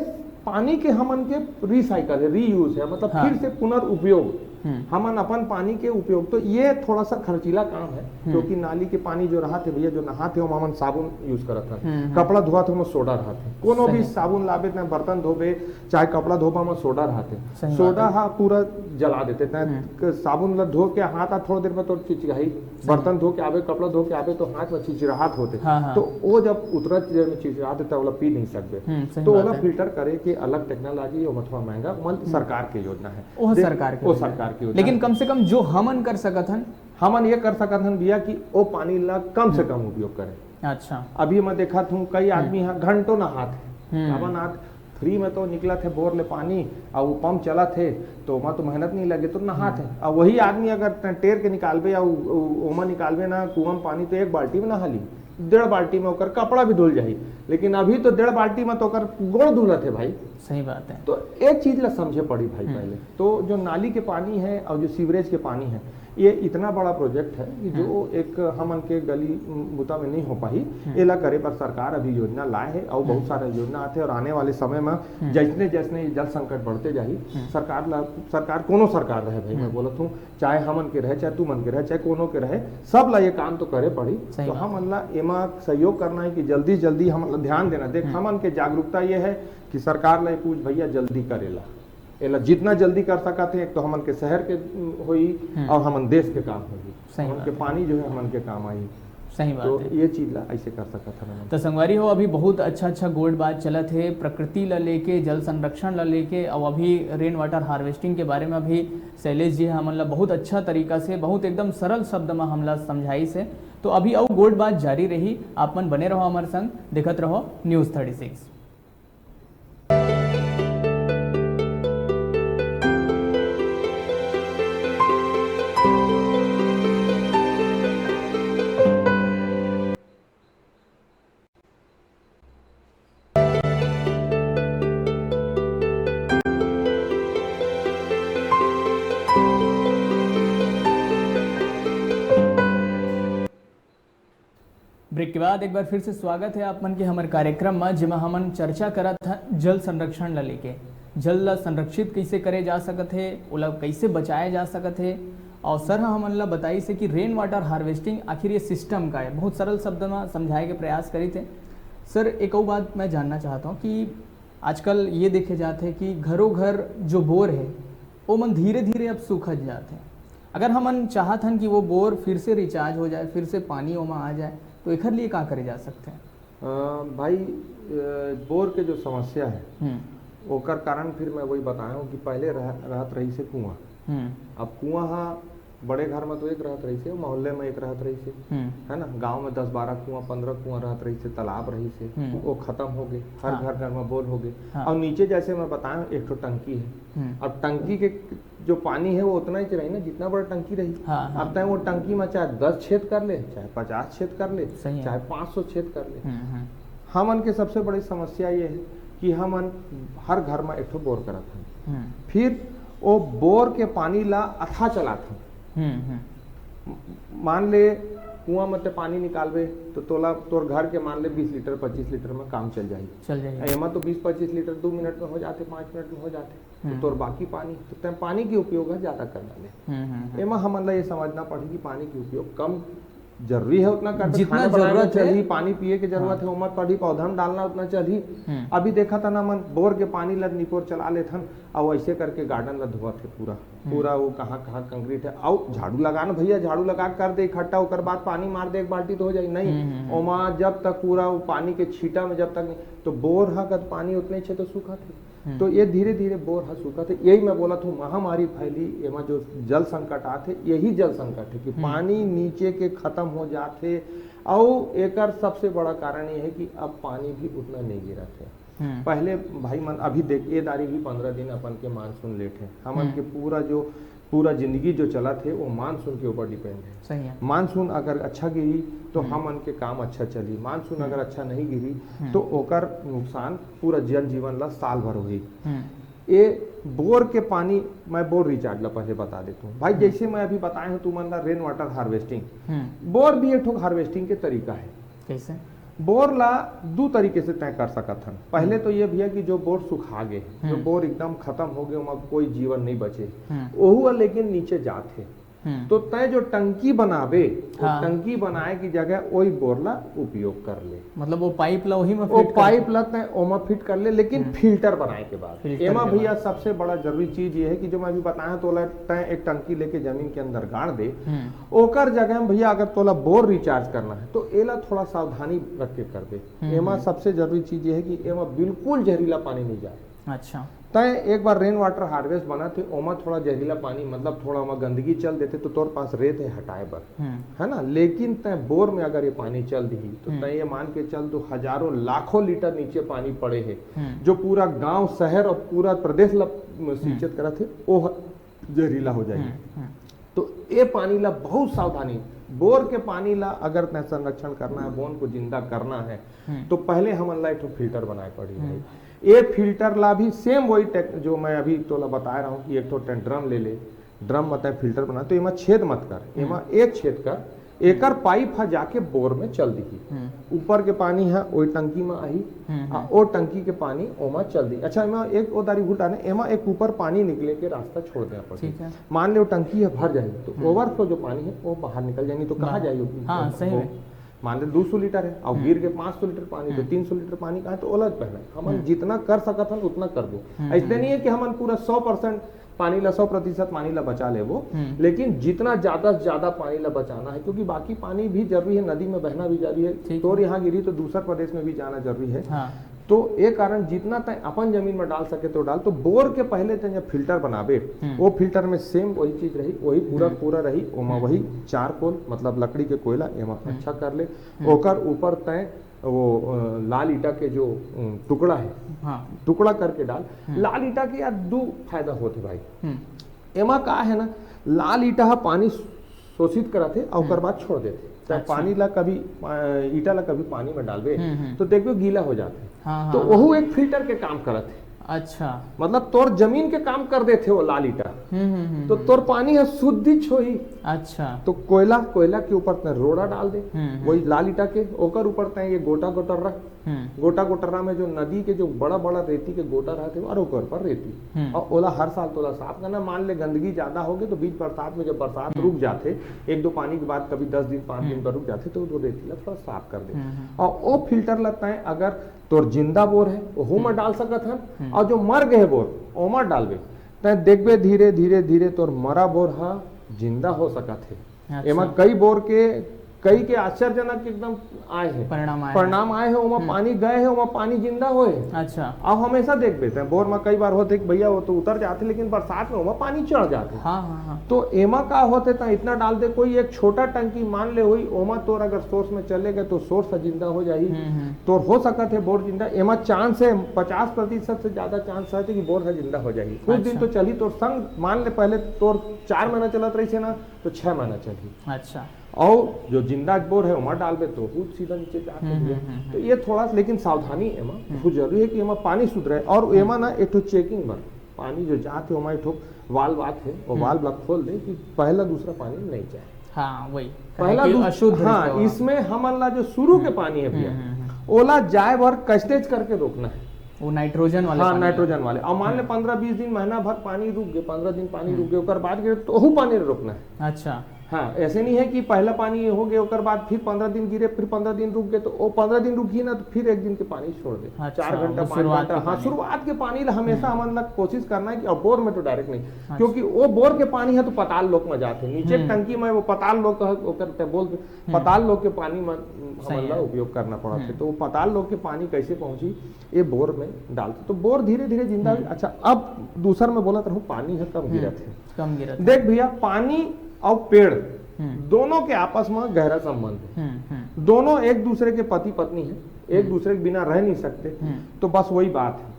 पानी के हमन के रिसाइकल है, रीयूज है, मतलब हाँ। फिर से पुनर्उपयोग। हम्म। हमन अपन पानी के उपयोग, तो ये थोड़ा सा खर्चीला काम है, हम्म। क्योंकि नाली के पानी जो रहत हे भैया, जो नहात हे, ओमा हमन साबुन यूज करत हन, हम्म, हम्म। कपड़ा धोवत हे, ओमा सोडा रहत हे, कोनो भी सही। साबुन लाबे, तैं बर्तन धोबे, चाहे कपड़ा धोबा, ओमा सोडा रहत हे, सही बात सोडा है। हा पूरा जला देथे, तैं हम्म। क-, साबुन ला धो के हाथ आ थोड़ा देर में तोर चिचिराही, सही। बर्तन धो के आबे, कपड़ा धो के आबे, तो हाथ में चिचिराहट होथे, हाँ, हाँ। तो वो जब उतरत देर में चिचिराहट होथे, ओला पी नहीं सकबे, हम्म, सही तो बात ओला है। फिल्टर करे के अलग टेक्नोलॉजी, ओमा थोड़ा महंगा, ओमा हम्म। सरकार के योजना है। ओह देख, सरकार के वो योजना। सरकार के योजना लेकिन है। कम से कम जो हमन कर सकत हन। हमन ये कर सकत हन भैया कि वो पानी ला कम से हम्म। कम उपयोग करें। अच्छा। अभी मैं देखत हूँ, कई हम्म। आदमी ह घंटों नहात हे। हम्म। काबर नहात? फ्री में तो निकलत हे बोर ले पानी, अउ वो पंप चलत हे, तो ओमा तो मेहनत नहीं लगे, तो नहात हम्म। हे। अउ वही आदमी अगर तैं टेर के निकालबे या उ-, उ-, ओमा निकालबे ना कुआं में पानी, तो एक बाल्टी में नहा ली, डेढ़ बाल्टी में ओकर कपड़ा भी धुल जाही। लेकिन अभी तो डेढ़ बाल्टी में तो ओकर गोड़ धुलत हे भाई। सही बात है। तो एक चीज ला समझे पड़ी भाई हम्म। पहले। तो जो नाली के पानी है और जो सीवरेज के पानी है, ये इतना बड़ा प्रोजेक्ट है कि जो हम्म। एक हमन के गली, उम, बुता में नहीं हो पाही, हम्म। एला करे बर सरकार अभी योजना लाए है और बहुत हम्म। सारा योजना आथे और आने वाले समय में हम्म। जैसने जैसने ये जल संकट बढ़ते जाही, हम्म। सरकार ला, सरकार कोनो सरकार रहे भाई, मैं हम्म। बोलत हूँ, चाहे हमन के रहे, चाहे तुमन के रहे, चाहे कोनो के रहे, सब ला ये काम तो करे पड़ी। सही तो बात है। हमन ला एमा सहयोग करना है कि जल्दी जल्दी हमन ला ध्यान देना। देख, हम्म। हमन के जागरूकता ये है कि सरकार ला ये पूछ भैया जल्दी करेला, एला जितना जल्दी कर सकत हे, एक तो हमन के शहर के, उम, होई हम्म। और हमन देश के काम होई। सही हमन बात के है। पानी जो है हमन के काम आई। सही बात तो है। ये चीज ला ऐसे कर सकत हन हमन। तो संगवारी हो, अभी बहुत अच्छा अच्छा गोठ बात चलत हे प्रकृति ला लेके, जल संरक्षण ला लेके, और अभी रेन वाटर हार्वेस्टिंग के बारे में अभी शैलेश जी हमन ला बहुत अच्छा तरीका से, बहुत एकदम सरल शब्द में हमला समझाइस हे। तो अभी अउ गोठ बात जारी रही, आप मन बने रहो हमर संग, देखत रहो न्यूज़ थर्टी सिक्स। ब्रेक के बाद एक बार फिर से स्वागत है आप मन के हमर कार्यक्रम में, जेमा हमन चर्चा करत हन जल संरक्षण ला लेके। जल ला संरक्षित कैसे करे जा सकत हे, ओला कैसे बचाए जा सकत हे, और सर ह हमन ला बताइस हे कि रेन वाटर हार्वेस्टिंग आखिर ये सिस्टम का है। बहुत सरल शब्द में समझाए के प्रयास करिस हे। सर, एक अउ बात मैं जानना चाहता हूँ कि आजकल ये देखे जात हे कि घरों घर जो बोर हे, वो मन धीरे धीरे अब सूखत जात हे। अगर हमन चाहत हन कि वो बोर फिर से रिचार्ज हो जाए, फिर से पानी ओमा आ जाए, तो एखर लिए का करे जा सकथे? अ, भाई, अ, बोर के जो समस्या है, हम्म। ओकर कारण फिर मैं वही बताया हूँ कि पहले रह, रहत रहिस हे कुआं। हम्म। अब कुआं हा बड़े घर में तो एक रहत रहिस हे, मोहल्ले में एक रहत रहिस हे, हम्म। है ना? गांव में दस बारह कुआं, पंद्रह कुआं रहत रहिस हे, तालाब रहिस हे, हम्म। वो खत्म हो गए। हर हाँ। घर घर में बोर हो गए। हाँ। और नीचे जैसे मैं बताया हूँ, एक ठो टंकी है। हम्म। अब टंकी के जो पानी है वो उतना ही रही ना, जितना बड़ा टंकी रही। हाँ, हाँ। अब तय वो टंकी में चाहे दस छेद कर ले, चाहे पचास छेद कर ले, सही है। चाहे पाँच सौ छेद कर ले, हम्म, हम्म, हमन के सबसे बड़ी समस्या ये है कि हमन हर घर में एक ठो बोर करत हन। हम्म, फिर वो बोर के पानी ला अथा चलात हन। हम्म, हम्म, मान ले, कुआं में ते पानी निकालबे तो तोला, तोर घर के मान ले बीस लीटर, पच्चीस लीटर में काम चल जाही। चल जाही। एमा तो बीस पच्चीस लीटर दो मिनट में हो जाथे, पाँच मिनट में हो जाथे। तो हम्म। तोर बाकी पानी, तो तै पानी के उपयोग ह ज्यादा कर डाले। हम्म, हम्म, हम्म। एमा हमन ला ये समझना पड़ही कि पानी के उपयोग कम जरूरी है उतना कर, जितना खाना बनाए ला जरूरत है। चलही, पानी पिए के जरूरत हाँ। है, ओमा पड़ही, पौधा में डालना उतना चलही। हम्म। अभी देखा था ना, मन बोर के पानी ला निपोर चला लेथन, और ऐसे करके गार्डन ला धोवत है पूरा। पूरा वो कहाँ कहाँ कंक्रीट है, आओ झाड़ू लगा ना भैया, झाड़ू लगा कर दे इकट्ठा, ओकर बाद पानी मार दे एक बाल्टी तो हो जाई। नहीं, हम्म, हम्म, हम्म। ओमा जब तक पूरा वो पानी के छींटा में जब तक नहीं, तो बोर हा कद पानी उतने छे तो सूखा थे। हम्म। तो ये धीरे धीरे बोर हा सूखा थे। यही मैं बोला था, महामारी फैली, एमा जो जल संकट आथे, यही जल संकट है कि हम्म। पानी नीचे के खत्म हो जाथे। और एकर सबसे बड़ा कारण ये है कि अब पानी भी उतना नहीं गिरा थे। हम्म। पहले भाई मन, अभी देख, ये दारी भी पंद्रह दिन अपन के मानसून लेट है। हमन हम्म। के पूरा जो, पूरा जिंदगी जो चलत है, वो मानसून के ऊपर डिपेंड है। सही है। मानसून अगर अच्छा गिरी तो हम्म। हमन के काम अच्छा चली, मानसून हम्म। अगर अच्छा नहीं गिरी हम्म। तो ओकर नुकसान पूरा जनजीवन ला साल भर होही। हम्म। ये बोर के पानी, मैं बोर रिचार्ज ला पहले बता देता हूँ भाई। हम्म। जैसे मैं अभी बताए हूँ तुमन ला रेन वाटर हार्वेस्टिंग, हम्म। बोर भी एक ठो हार्वेस्टिंग के तरीका है। कैसे? बोर ला दू तरीके से तय कर सकत हन। पहले हम्म। तो ये भैया कि जो बोर सुखा गए, जो हम्म। बोर एकदम खत्म हो गए, ओमा कोई जीवन नहीं बचे, हम्म। ओहू ह लेकिन नीचे जात है। हम्म। तो तय जो टंकी बनाबे, वो हाँ। टंकी बनाए की जगह वही बोर ला उपयोग कर ले। मतलब वो पाइप ला वही में वो फिट कर पाइप ला तय ओमा फिट कर ले, लेकिन हम्म। फिल्टर बनाए के बाद। फिल्टर एमा के भैया बाद। सबसे बड़ा जरूरी चीज ये है कि जो मैं अभी बताया तोला, तय एक टंकी लेके जमीन के अंदर गाड़ दे, हम्म। ओकर जगह में भैया अगर तोला बोर रिचार्ज करना है तो एला थोड़ा सावधानी रख के कर दे। हम्म, एमा हम्म। सबसे जरूरी चीज ये है कि एमा बिल्कुल जहरीला पानी नहीं जाए। अच्छा। तय एक बार रेन वाटर हार्वेस्ट बनाथे, ओमा थोड़ा जहरीला पानी, मतलब थोड़ा ओमा गंदगी चल देथे तो तोर पास रेत है हटाए बर, हम्म। है ना? लेकिन तय बोर में अगर ये पानी चल दिही तो हम्म। तय ये मान के चल, तो हजारों लाखों लीटर नीचे पानी पड़े है, हम्म। जो पूरा गांव, शहर और पूरा प्रदेश ला सिंचित करत है, वो ह-, जहरीला हो जाएगी। हम्म, हम्म। तो ये पानी ला बहुत सावधानी, बोर के पानी ला अगर तय संरक्षण करना है, बोन को जिंदा करना है, हम्म। तो पहले हमन ला एक ठो फिल्टर बनाए पड़ी हम्म। भाई। ये फिल्टर ला भी सेम वही टेक-, जो मैं अभी तोला बता रहा हूँ कि एक ठो टें ड्रम ले ले, ड्रम में तय फिल्टर बना, तो एमा छेद मत कर, हम्म। एमा एक छेद कर, एकर पाइप हा जाके बोर में चल दिही। हम्म। ऊपर के पानी हा ओई टंकी में आही, हम्म, आ हम्म। ओ टंकी के पानी ओमा चल दिही। अच्छा, एमा एक ओ दारी भूल डाले, एमा एक ऊपर पानी निकले के रास्ता छोड़ देना पड़ही। ठीक है। मान लो टंकी है भर जाही तो हम्म। ओवरफ्लो जो पानी है वो बाहर निकल जाही, तो कहाँ बाहर। जाही? हाँ, सही वो में। मान ले दो सौ लीटर है और हम्म। गिर के पाँच सौ लीटर पानी, तो हम्म। तीन सौ लीटर पानी कहाँ, तो ओला बहना है। हमन हम्म। जितना कर सकत हन उतना करबो। हम्म, ऐसे हम्म। नहीं है कि हमन पूरा सौ परसेंट पानी ला, सौ प्रतिशत पानी ला बचा लेबो, हम्म। लेकिन जितना ज्यादा से ज्यादा पानी ला बचाना है, क्योंकि बाकी पानी भी जरूरी है, नदी में बहना भी जरूरी है। ठीक तोर है। यहाँ गिरी तो दूसर प्रदेश में भी जाना जरूरी है। हाँ। तो ये कारण जितना तय अपन जमीन में डाल सके तो डाल। तो बोर के पहले तय जब फिल्टर बनाबे, हम्म। वो फिल्टर में सेम वही चीज रही, वही पूरा हम्म। पूरा रही, ओमा हम्म। वही चारकोल, मतलब लकड़ी के कोयला, एमा हम्म। अच्छा कर ले। हम्म। ओकर ऊपर तय वो, अ, लाल ईटा के जो, अ, टुकड़ा है, हाँ। टुकड़ा करके डाल। हम्म। लाल ईटा के यार दो फायदा होथे भाई। हम्म। एमा का है ना, लाल ईटा हा पानी शोषित करत हे और ओकर हम्म। बाद छोड़ देथे। त अच्छा। पानी ला कभी, अ, ईटा ला कभी पानी में डालबे हम्म, हम्म। तो देखबे गीला हो जाथे। हाँ, हाँ, तो हाँ। वहू एक फिल्टर के काम करत हे। अच्छा। मतलब तोर जमीन के काम कर देथे वो लाल ईटा। हम्म, हम्म, हम्म, तो हम्म। तोर पानी ह शुद्ध होही। अच्छा। तो कोयला, कोयला के ऊपर तय रोड़ा डाल दे, हम्म, हम्म। वही लाल ईटा के, ओकर ऊपर तय ये गोटा गोटा रख, हम्म। गोटा गोटरा में जो नदी के जो बड़ा बड़ा रेती के गोटा रहथे, और ओकर पर रेती। हम्म। और ओला हर साल तोला साफ करना। मान ले गंदगी ज्यादा होगे तो बीच बरसात में, जब बरसात हम्म। रुक जाथे, एक दो पानी के बाद कभी दस दिन, पाँच दिन हम्म। पर रुक जाथे, तो वो रेती ला थोड़ा साफ कर दे। हम्म, हम्म। और वो फिल्टर ला तैं अगर तोर जिंदा बोर है, ओहू में हम्म। डाल सकत हन, हम्म। और जो मर गए बोर, ओमा डालबे, तैं देखबे धीरे, धीरे, धीरे तोर मरा बोर हा जिंदा हो सकत हे। अच्छा। एमा कई बोर के, कई के आश्चर्यजनक एकदम आए हे। परिणाम आए हे। परिणाम आए हे, ओमा हम्म। पानी गए हे, ओमा पानी जिंदा होए हे। अच्छा। अब हमेशा देखबे, तैं बोर में कई बार होथे कि भैया वो तो उतर जाथे, लेकिन बरसात में ओमा पानी चढ़ जाथे। हाँ, हाँ, हाँ। तो एमा का होथे, तैं इतना डाल दे, कोई एक छोटा टंकी मान ले होई, ओमा तोर अगर सोर्स में चले गए तो सोर्स ह जिंदा हो जाही। हम्म, हम्म। तोर हो सकत हे बोर जिंदा, एमा चांस हे, पचास प्रतिशत से ज्यादा चांस रहथे कि बोर ह जिंदा हो जाही। कुछ दिन अच्छा। तो चलही तोर संग, मान ले पहले तोर चार महीना चलत रहिस हे ना, तो छह महीना चलही। अच्छा। और जो जिंदा बोर है, ओमा डालबे तो खुद सीधा नीचे जाके हम्म, गिरे। हम्म, हम्म, तो हम्म। ये थोड़ा सा, लेकिन सावधानी एमा हम्म। बहुत जरूरी है कि एमा पानी सुधरे। और हम्म। एमा ना एक ठो चेकिंग बर पानी जो जात हे, ओमा एक ठो वाल्व आत हे, वो हम्म। वाल्व ला खोल दे कि पहला दूसरा पानी नहीं जाए। हाँ, वही। पहला ताकि दूस-, अशुद्ध हाँ, रहिथे ओहा। इसमें हमन ला जो शुरू के हम्म। पानी है भैया, हम्म, हम्म, हम्म। ओला जाए बर कस्टेज करके रोकना है। वो नाइट्रोजन वाले हाँ, पानी ला। नाइट्रोजन वाले। और मान ले हम्म। पन्द्रह बीस दिन, महीना भर पानी रुक गए, पन्द्रह दिन पानी हम्म। रुक गए, ओकर बाद गिरे तो ओहू पानी रोकना है। अच्छा। हाँ, ऐसे नहीं है कि पहला पानी हो गया, ओकर बाद फिर पन्द्रह दिन गिरे, फिर पन्द्रह दिन रुक गए, तो वो पन्द्रह दिन रुकही ना, तो फिर एक दिन के पानी छोड़ दे। अच्छा, चार घंटा, वो पाँच शुरुआत घंटा, के हाँ, पानी। शुरुआत के पानी ला हमेशा हम्म। हमन ला कोशिश करना है कि, और बोर में तो डायरेक्ट नहीं, अच्छा। क्योंकि वो बोर के पानी है तो पाताल लोक में जाथे, नीचे हम्म। टंकी में वो पाताल लोक ह-, ओकर ते बोल के हम्म। पाताल लोक के पानी में हमन ला है। उपयोग करना पड़त हे। हम्म। तो वो पाताल लोक के पानी कैसे पहुंची, ये बोर में डालते, तो बोर धीरे धीरे जिंदा हम्म। हुई। अच्छा, अब दूसर में बोलत रहूं, पानी है कम हम्म। गिरत है। कम गिरत है। देख भैया, पानी और पेड़ हम्म। दोनों के आपस में गहरा संबंध है। हम्म, हम्म। दोनों एक दूसरे के पति पत्नी है, एक हम्म। दूसरे के बिना रह नहीं सकते। हम्म। तो बस वही बात है।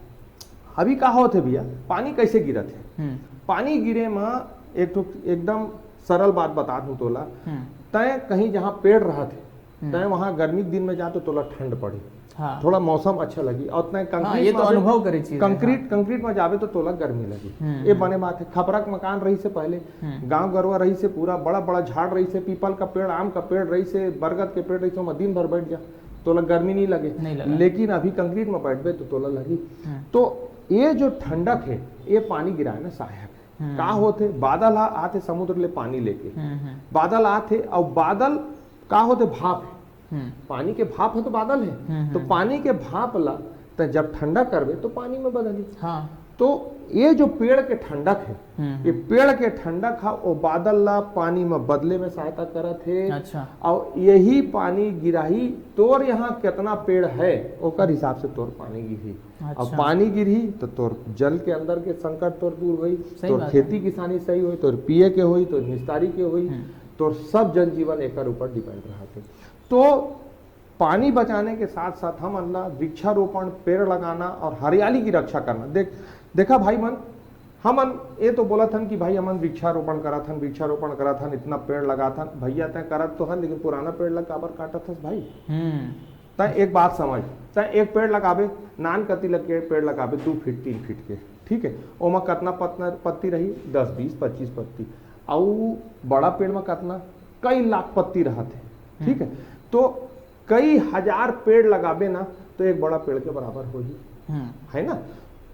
अभी का होत है भैया, पानी कैसे गिरत है? हम्म। पानी गिरे में एक ठो एकदम सरल बात बता दूं तोला। हम्म। तय कहीं जहाँ पेड़ रहत है, हम्म। तय वहाँ गर्मी के दिन में जा तो तोला ठंड पड़ी। हाँ। थोड़ा मौसम अच्छा लगी। और तय हाँ, कंक्रीट ये तो में अभी अनुभव करे चीज है, कंक्रीट, हाँ। कंक्रीट में जाबे तो तोला गर्मी लगी। हम्म, ये हम्म। बने बात है। खपरा के मकान रहिसे पहले, हम्म। गांव गरवा रहिसे, पूरा बड़ा बड़ा झाड़ रहिसे, पीपल का पेड़, आम का पेड़ रहिसे, बरगद के पेड़ रहिसे, ओमा दिन भर बैठ जा, तोला गर्मी नहीं लगे। नहीं लगा। लेकिन अभी कंक्रीट में बैठबे तो तोला लगी। हम्म। तो ये जो ठंडक है, ये पानी गिराए में सहायक है। हम्म। का होथे, बादल हा आथे समुद्र ले पानी लेके, हम्म, हम्म। बादल आथे, और बादल का होथे, भाप है। हम्म। पानी के भाप है तो बादल है, हम्म, तो हम्म। पानी के भाप ला त जब ठंडा करबे तो पानी में बदली। हाँ। तो ये जो पेड़ के ठंडक है, हम्म, ये हम्म। पेड़ के ठंडक हा, वो बादल ला पानी में बदले में सहायता करत है। अच्छा। और यही पानी गिराही, तोर यहाँ कितना पेड़ है, ओकर हिसाब से तोर पानी गिरही। अच्छा। अब पानी गिरही तो तोर जल के अंदर के संकट तोर दूर होई, सही तोर बात है। खेती किसानी सही होई, तोर पिए के होई, तोर निस्तारी के होई, हम्म। तोर सब जनजीवन एकर ऊपर डिपेंड रहत है। तो पानी बचाने के साथ साथ हमन ला वृक्षारोपण, पेड़ लगाना और हरियाली की रक्षा करना। देख, देखा भाई मन, हमन ये तो बोलत हन कि भाई हमन वृक्षारोपण करत हन, वृक्षारोपण करत हन, इतना पेड़ लगात हन। भैया तय करत तो हन, लेकिन पुराना पेड़ ला काबर काटत हस भाई? हम्म। तय एक बात समझ, तय एक पेड़ लगाबे, नान कति लग के पेड़ लगाबे, दू फीट, तीन फीट के, ठीक है, ओमा कतना पतना, पत्ती रही? दस, बीस, पच्चीस पत्ती। अउ बड़ा पेड़ में कतना? कई लाख पत्ती रहत है, ठीक है। हम्म। तो कई हजार पेड़ लगाबे ना, तो एक बड़ा पेड़ के बराबर होही, हम्म। है ना?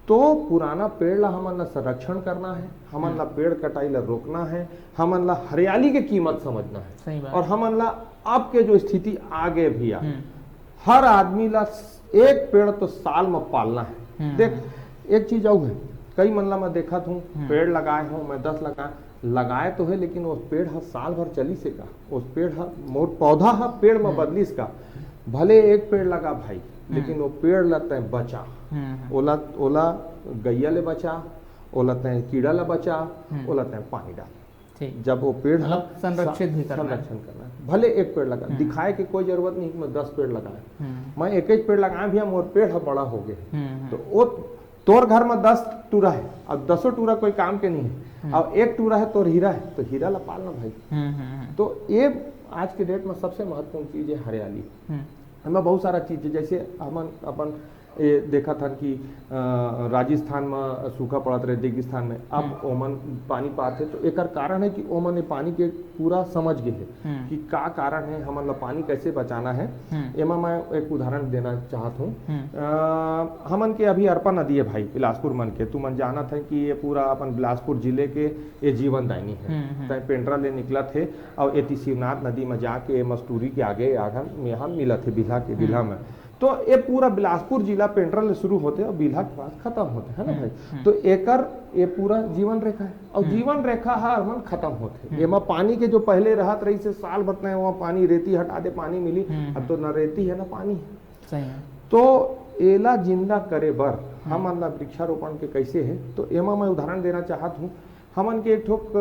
तो पुराना पेड़ ला हमन ला संरक्षण करना है, हमन हम्म। ला पेड़ कटाई ला रोकना है, हमन ला हरियाली के कीमत समझना है। सही बात। और हमन ला अब के जो स्थिति आ गए भैया, हम्म। हर आदमी ला एक पेड़ तो साल में पालना है। हम्म, देख, हम्म। एक चीज अउ है, कई मन ला मैं देखत हूँ, हम्म। पेड़ लगाए हूँ मैं, दस लगाए, लगाए तो है, लेकिन वो पेड़ ह साल भर चलिस हे का? वो पेड़ ह, मोर पौधा ह पेड़ में हम्म। बदलिस का? भले एक पेड़ लगा भाई, हम्म। लेकिन वो पेड़ ला तय बचा, हम्म, हम्म। ओला, ओला गैया ले बचा, ओला तय कीड़ा ला बचा, हम्म। ओला तय पानी डाल। ठीक। जब वो पेड़ ह मतलब संरक्षित सा-, भी करना है। संरक्षण करना है। भले एक पेड़ लगा, हम्म। दिखाए के कोई जरूरत नहीं कि मैं दस पेड़ लगाए। हम्म। मैं एक एक पेड़ लगाए भैया, मोर पेड़ ह बड़ा हो गए। हम्म, हम्म। तो वो तोर घर में दस टूरा है, अब दसों टूरा कोई काम के नहीं है, हम्म। अब एक टूरा है तोर हीरा है, तो हीरा ला पालना भाई। हम्म, हम्म, हम्म। तो ये आज के डेट में सबसे महत्वपूर्ण चीज है हरियाली। हम्म। एमा बहुत सारा चीज है, जैसे हमन अपन ये देखत हन कि अ, राजस्थान म सूखा पड़त रहे, रेगिस्तान में, अब हम्म। ओमन पानी पाथे, तो एकर कारण है कि ओमन ये पानी के पूरा समझ गए हे हम्म। कि का कारण है, हमन ला पानी कैसे बचाना है। हम्म। एमा मैं एक उदाहरण देना चाहत हूँ। हम्म। अ, हमन के अभी अरपा नदी है भाई, बिलासपुर मन के, तुमन जानत है कि ये पूरा अपन बिलासपुर जिले के ये जीवन दायनी है। हम्म, हम्म। तय पेंड्रा ले निकलत हे और एती शिवनाथ नदी में जाके ये मस्तूरी के आगे आघन में हम मिलत हे बिल्हा के, हम्म। बिल्हा में। तो ये पूरा बिलासपुर जिला पेंड्रा ले शुरू होथे और बिल्हा के पास खत्म होथे, है ना हम्म, भाई? हम्म। तो एकर ये पूरा जीवन रेखा है और हम्म। जीवन रेखा हर मन खत्म होथे। हम्म। एमा पानी के जो पहले रहत रहिस हे साल भर तय वहाँ पानी, रेती हटा दे, पानी मिली। हम्म, अब तो हम्म। ना रेती है ना पानी है। सही है। तो एला जिंदा करे बर हम्म। हमन ला वृक्षारोपण के कैसे है, तो एमा मैं उदाहरण देना चाहत हूँ। हमन के एक ठो, अ, अ,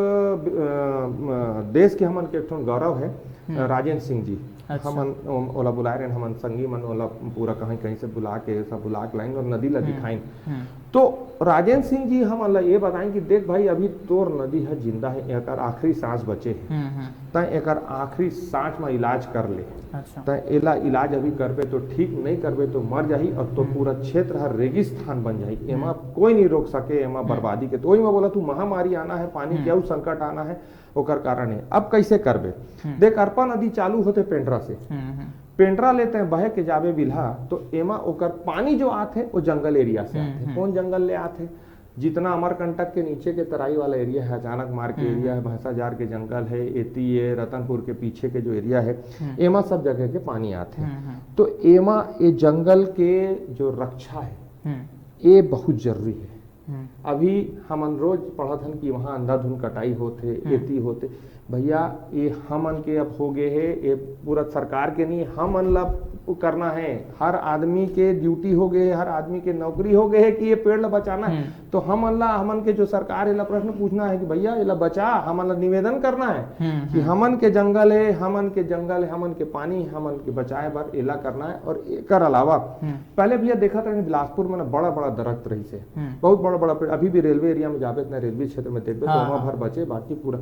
देश के हमन के एक ठो गौरव है, हम्म। राजेंद्र सिंह जी। अच्छा। हमन ओम-, ओला बुलाए रहेन, हमन संगी मन ओला पूरा कहीं कहीं से बुला के, सब बुला के लाइन और नदी ला हम्म। दिखाइन। हम्म। तो राजेंद्र सिंह जी हमन ला ये बताएं कि देख भाई, अभी तोर नदी ह जिंदा है, एकर आखिरी सांस बचे है। हम्म, हम्म। तय एकर आखिरी सांस में इलाज कर ले। अच्छा। तय एला इलाज अभी करबे तो ठीक, नहीं करबे तो मर जाही और तो हम्म। पूरा क्षेत्र हर रेगिस्तान बन जाही। एमा हम्म। कोई नहीं रोक सके, एमा हम्म। बर्बादी के। तो वही मैं बोला, तू महामारी आना है, पानी हम्म। के अउ संकट आना है, ओकर कारण है। अब कैसे करबे? हम्म। देख, अरपा नदी चालू होथे पेंड्रा से। हम्म, हम्म। पेंड्रा ले तय बहे के जाबे बिल्हा, तो एमा ओकर पानी जो आथे, वो जंगल एरिया से हम्म, आथे। हम्म। कौन जंगल ले आथे? जितना अमरकंटक के नीचे के तराई वाला एरिया है, अचानक मार के हम्म, एरिया है, हम्म। भैंसाजार के जंगल है, एती ये रतनपुर के पीछे के जो एरिया है, हम्म। एमा सब जगह के पानी आथे। हम्म, हम्म। तो एमा ये जंगल के जो रक्षा है, हम्म। ये बहुत जरूरी है। हम्म। अभी हमन रोज पढ़त हन कि वहाँ अंधाधुंध कटाई होथे, हम्म। एती होथे। भैया, ये हमन के अब हो गए है, ये पूरा सरकार के नहीं, हमन ला करना है। हर आदमी के ड्यूटी हो गए है, हर आदमी के नौकरी हो गए है कि ये पेड़ ला बचाना है। हम्म। तो हमन ला, हमन के जो सरकार है, एला प्रश्न पूछना है कि भैया, एला बचा, हमन ला निवेदन करना है हम्म, कि हम्म। हमन के जंगल है, हमन के जंगल है, हमन के पानी, हमन के बचाए बर एला करना है। और एकर अलावा हम्म। पहले भैया देखत रहे बिलासपुर में ना बड़ा बड़ा दरख्त रहिस हे, हम्म। बहुत बड़ा बड़ा पेड़। अभी भी रेलवे एरिया में जाबे, इतना रेलवे क्षेत्र में देखबे, तो हाँ, वहाँ हाँ। भर बचे, बाकी पूरा।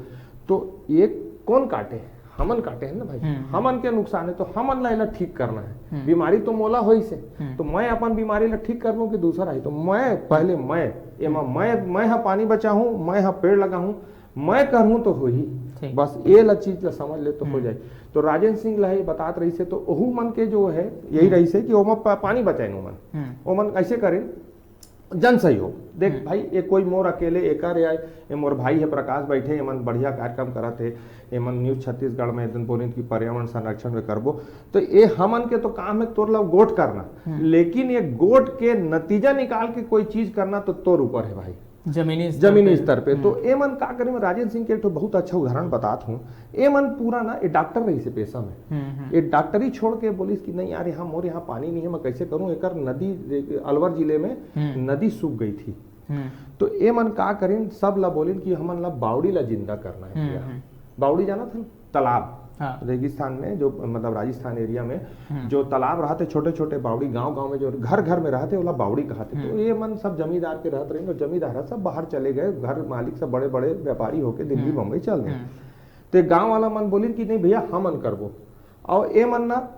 तो ये कौन काटे? हमन काटे हैं ना भाई, हम्म, हम्म। हमन के नुकसान है, तो हमन ला एला ठीक करना है। हम्म। बीमारी तो मोला होइस हे, हम्म। तो मैं अपन बीमारी ला ठीक करबो कि दूसरा ही? तो मैं पहले, मैं एमा, हम्म। मैं, मैं हा पानी बचाहूँ, मैं हा पेड़ लगाहूँ, मैं करहूँ तो होही। ठीक। बस ये ला चीज ला समझ ले तो हो हम्म। जाए। तो राजेंद्र सिंह ला ये बतात रहिस हे, तो ओहू मन के जो है, यही हम्म। रहिस हे कि ओमा पा-, पानी बचाइन ओमन। हम्म। ओमन ऐसे करें, जन सहयोग। देख हम्म। भाई, ये कोई मोर अकेले एकर या ये मोर भाई है प्रकाश बैठे, एमन बढ़िया कार्यक्रम करत हे, एमन न्यूज छत्तीसगढ़ में एक दिन बोलिन कि पर्यावरण संरक्षण में करबो, तो ये हमन के तो काम है तोर ला गोठ करना, हम्म। लेकिन ये गोठ के नतीजा निकाल के कोई चीज करना तो तोर ऊपर है भाई, जमीनी स्तर जमीनी पे। स्तर पे। तो हम्म। एमन का करें, मैं राजेंद्र सिंह के एक ठो बहुत अच्छा उदाहरण बतात हूँ। एमन पूरा ना, ये डॉक्टर रहिस हे पेशा में, हम्म, हम्म। ये डॉक्टरी छोड़ के बोलिस कि नहीं यार, यहाँ मोर यहाँ पानी नहीं है, मैं कैसे करूँ? एकर नदी, अलवर जिले में हम्म। नदी सूख गई थी। हम्म। तो एमन का करिन, सब ला बोलिन कि हमन ला बावड़ी ला जिंदा करना है हम्म, भैया। हम्म। बावड़ी जानत हन? तालाब। हाँ। रेगिस्तान में जो, मतलब राजस्थान एरिया में हम्म। जो तालाब रहते, छोटे छोटे बावड़ी, गांव गांव में जो घर घर में रहते, ओला बावड़ी कहते। तो हम्म। ये मन सब जमींदार के रहत रहिन, और जमींदार सब बाहर चले गए, घर मालिक सब बड़े बड़े व्यापारी होके दिल्ली हम्म। बम्बई चल गए। हम्म। तो गांव वाला मन बोलिन कि नहीं भैया, हमन करबो। और ये मन ना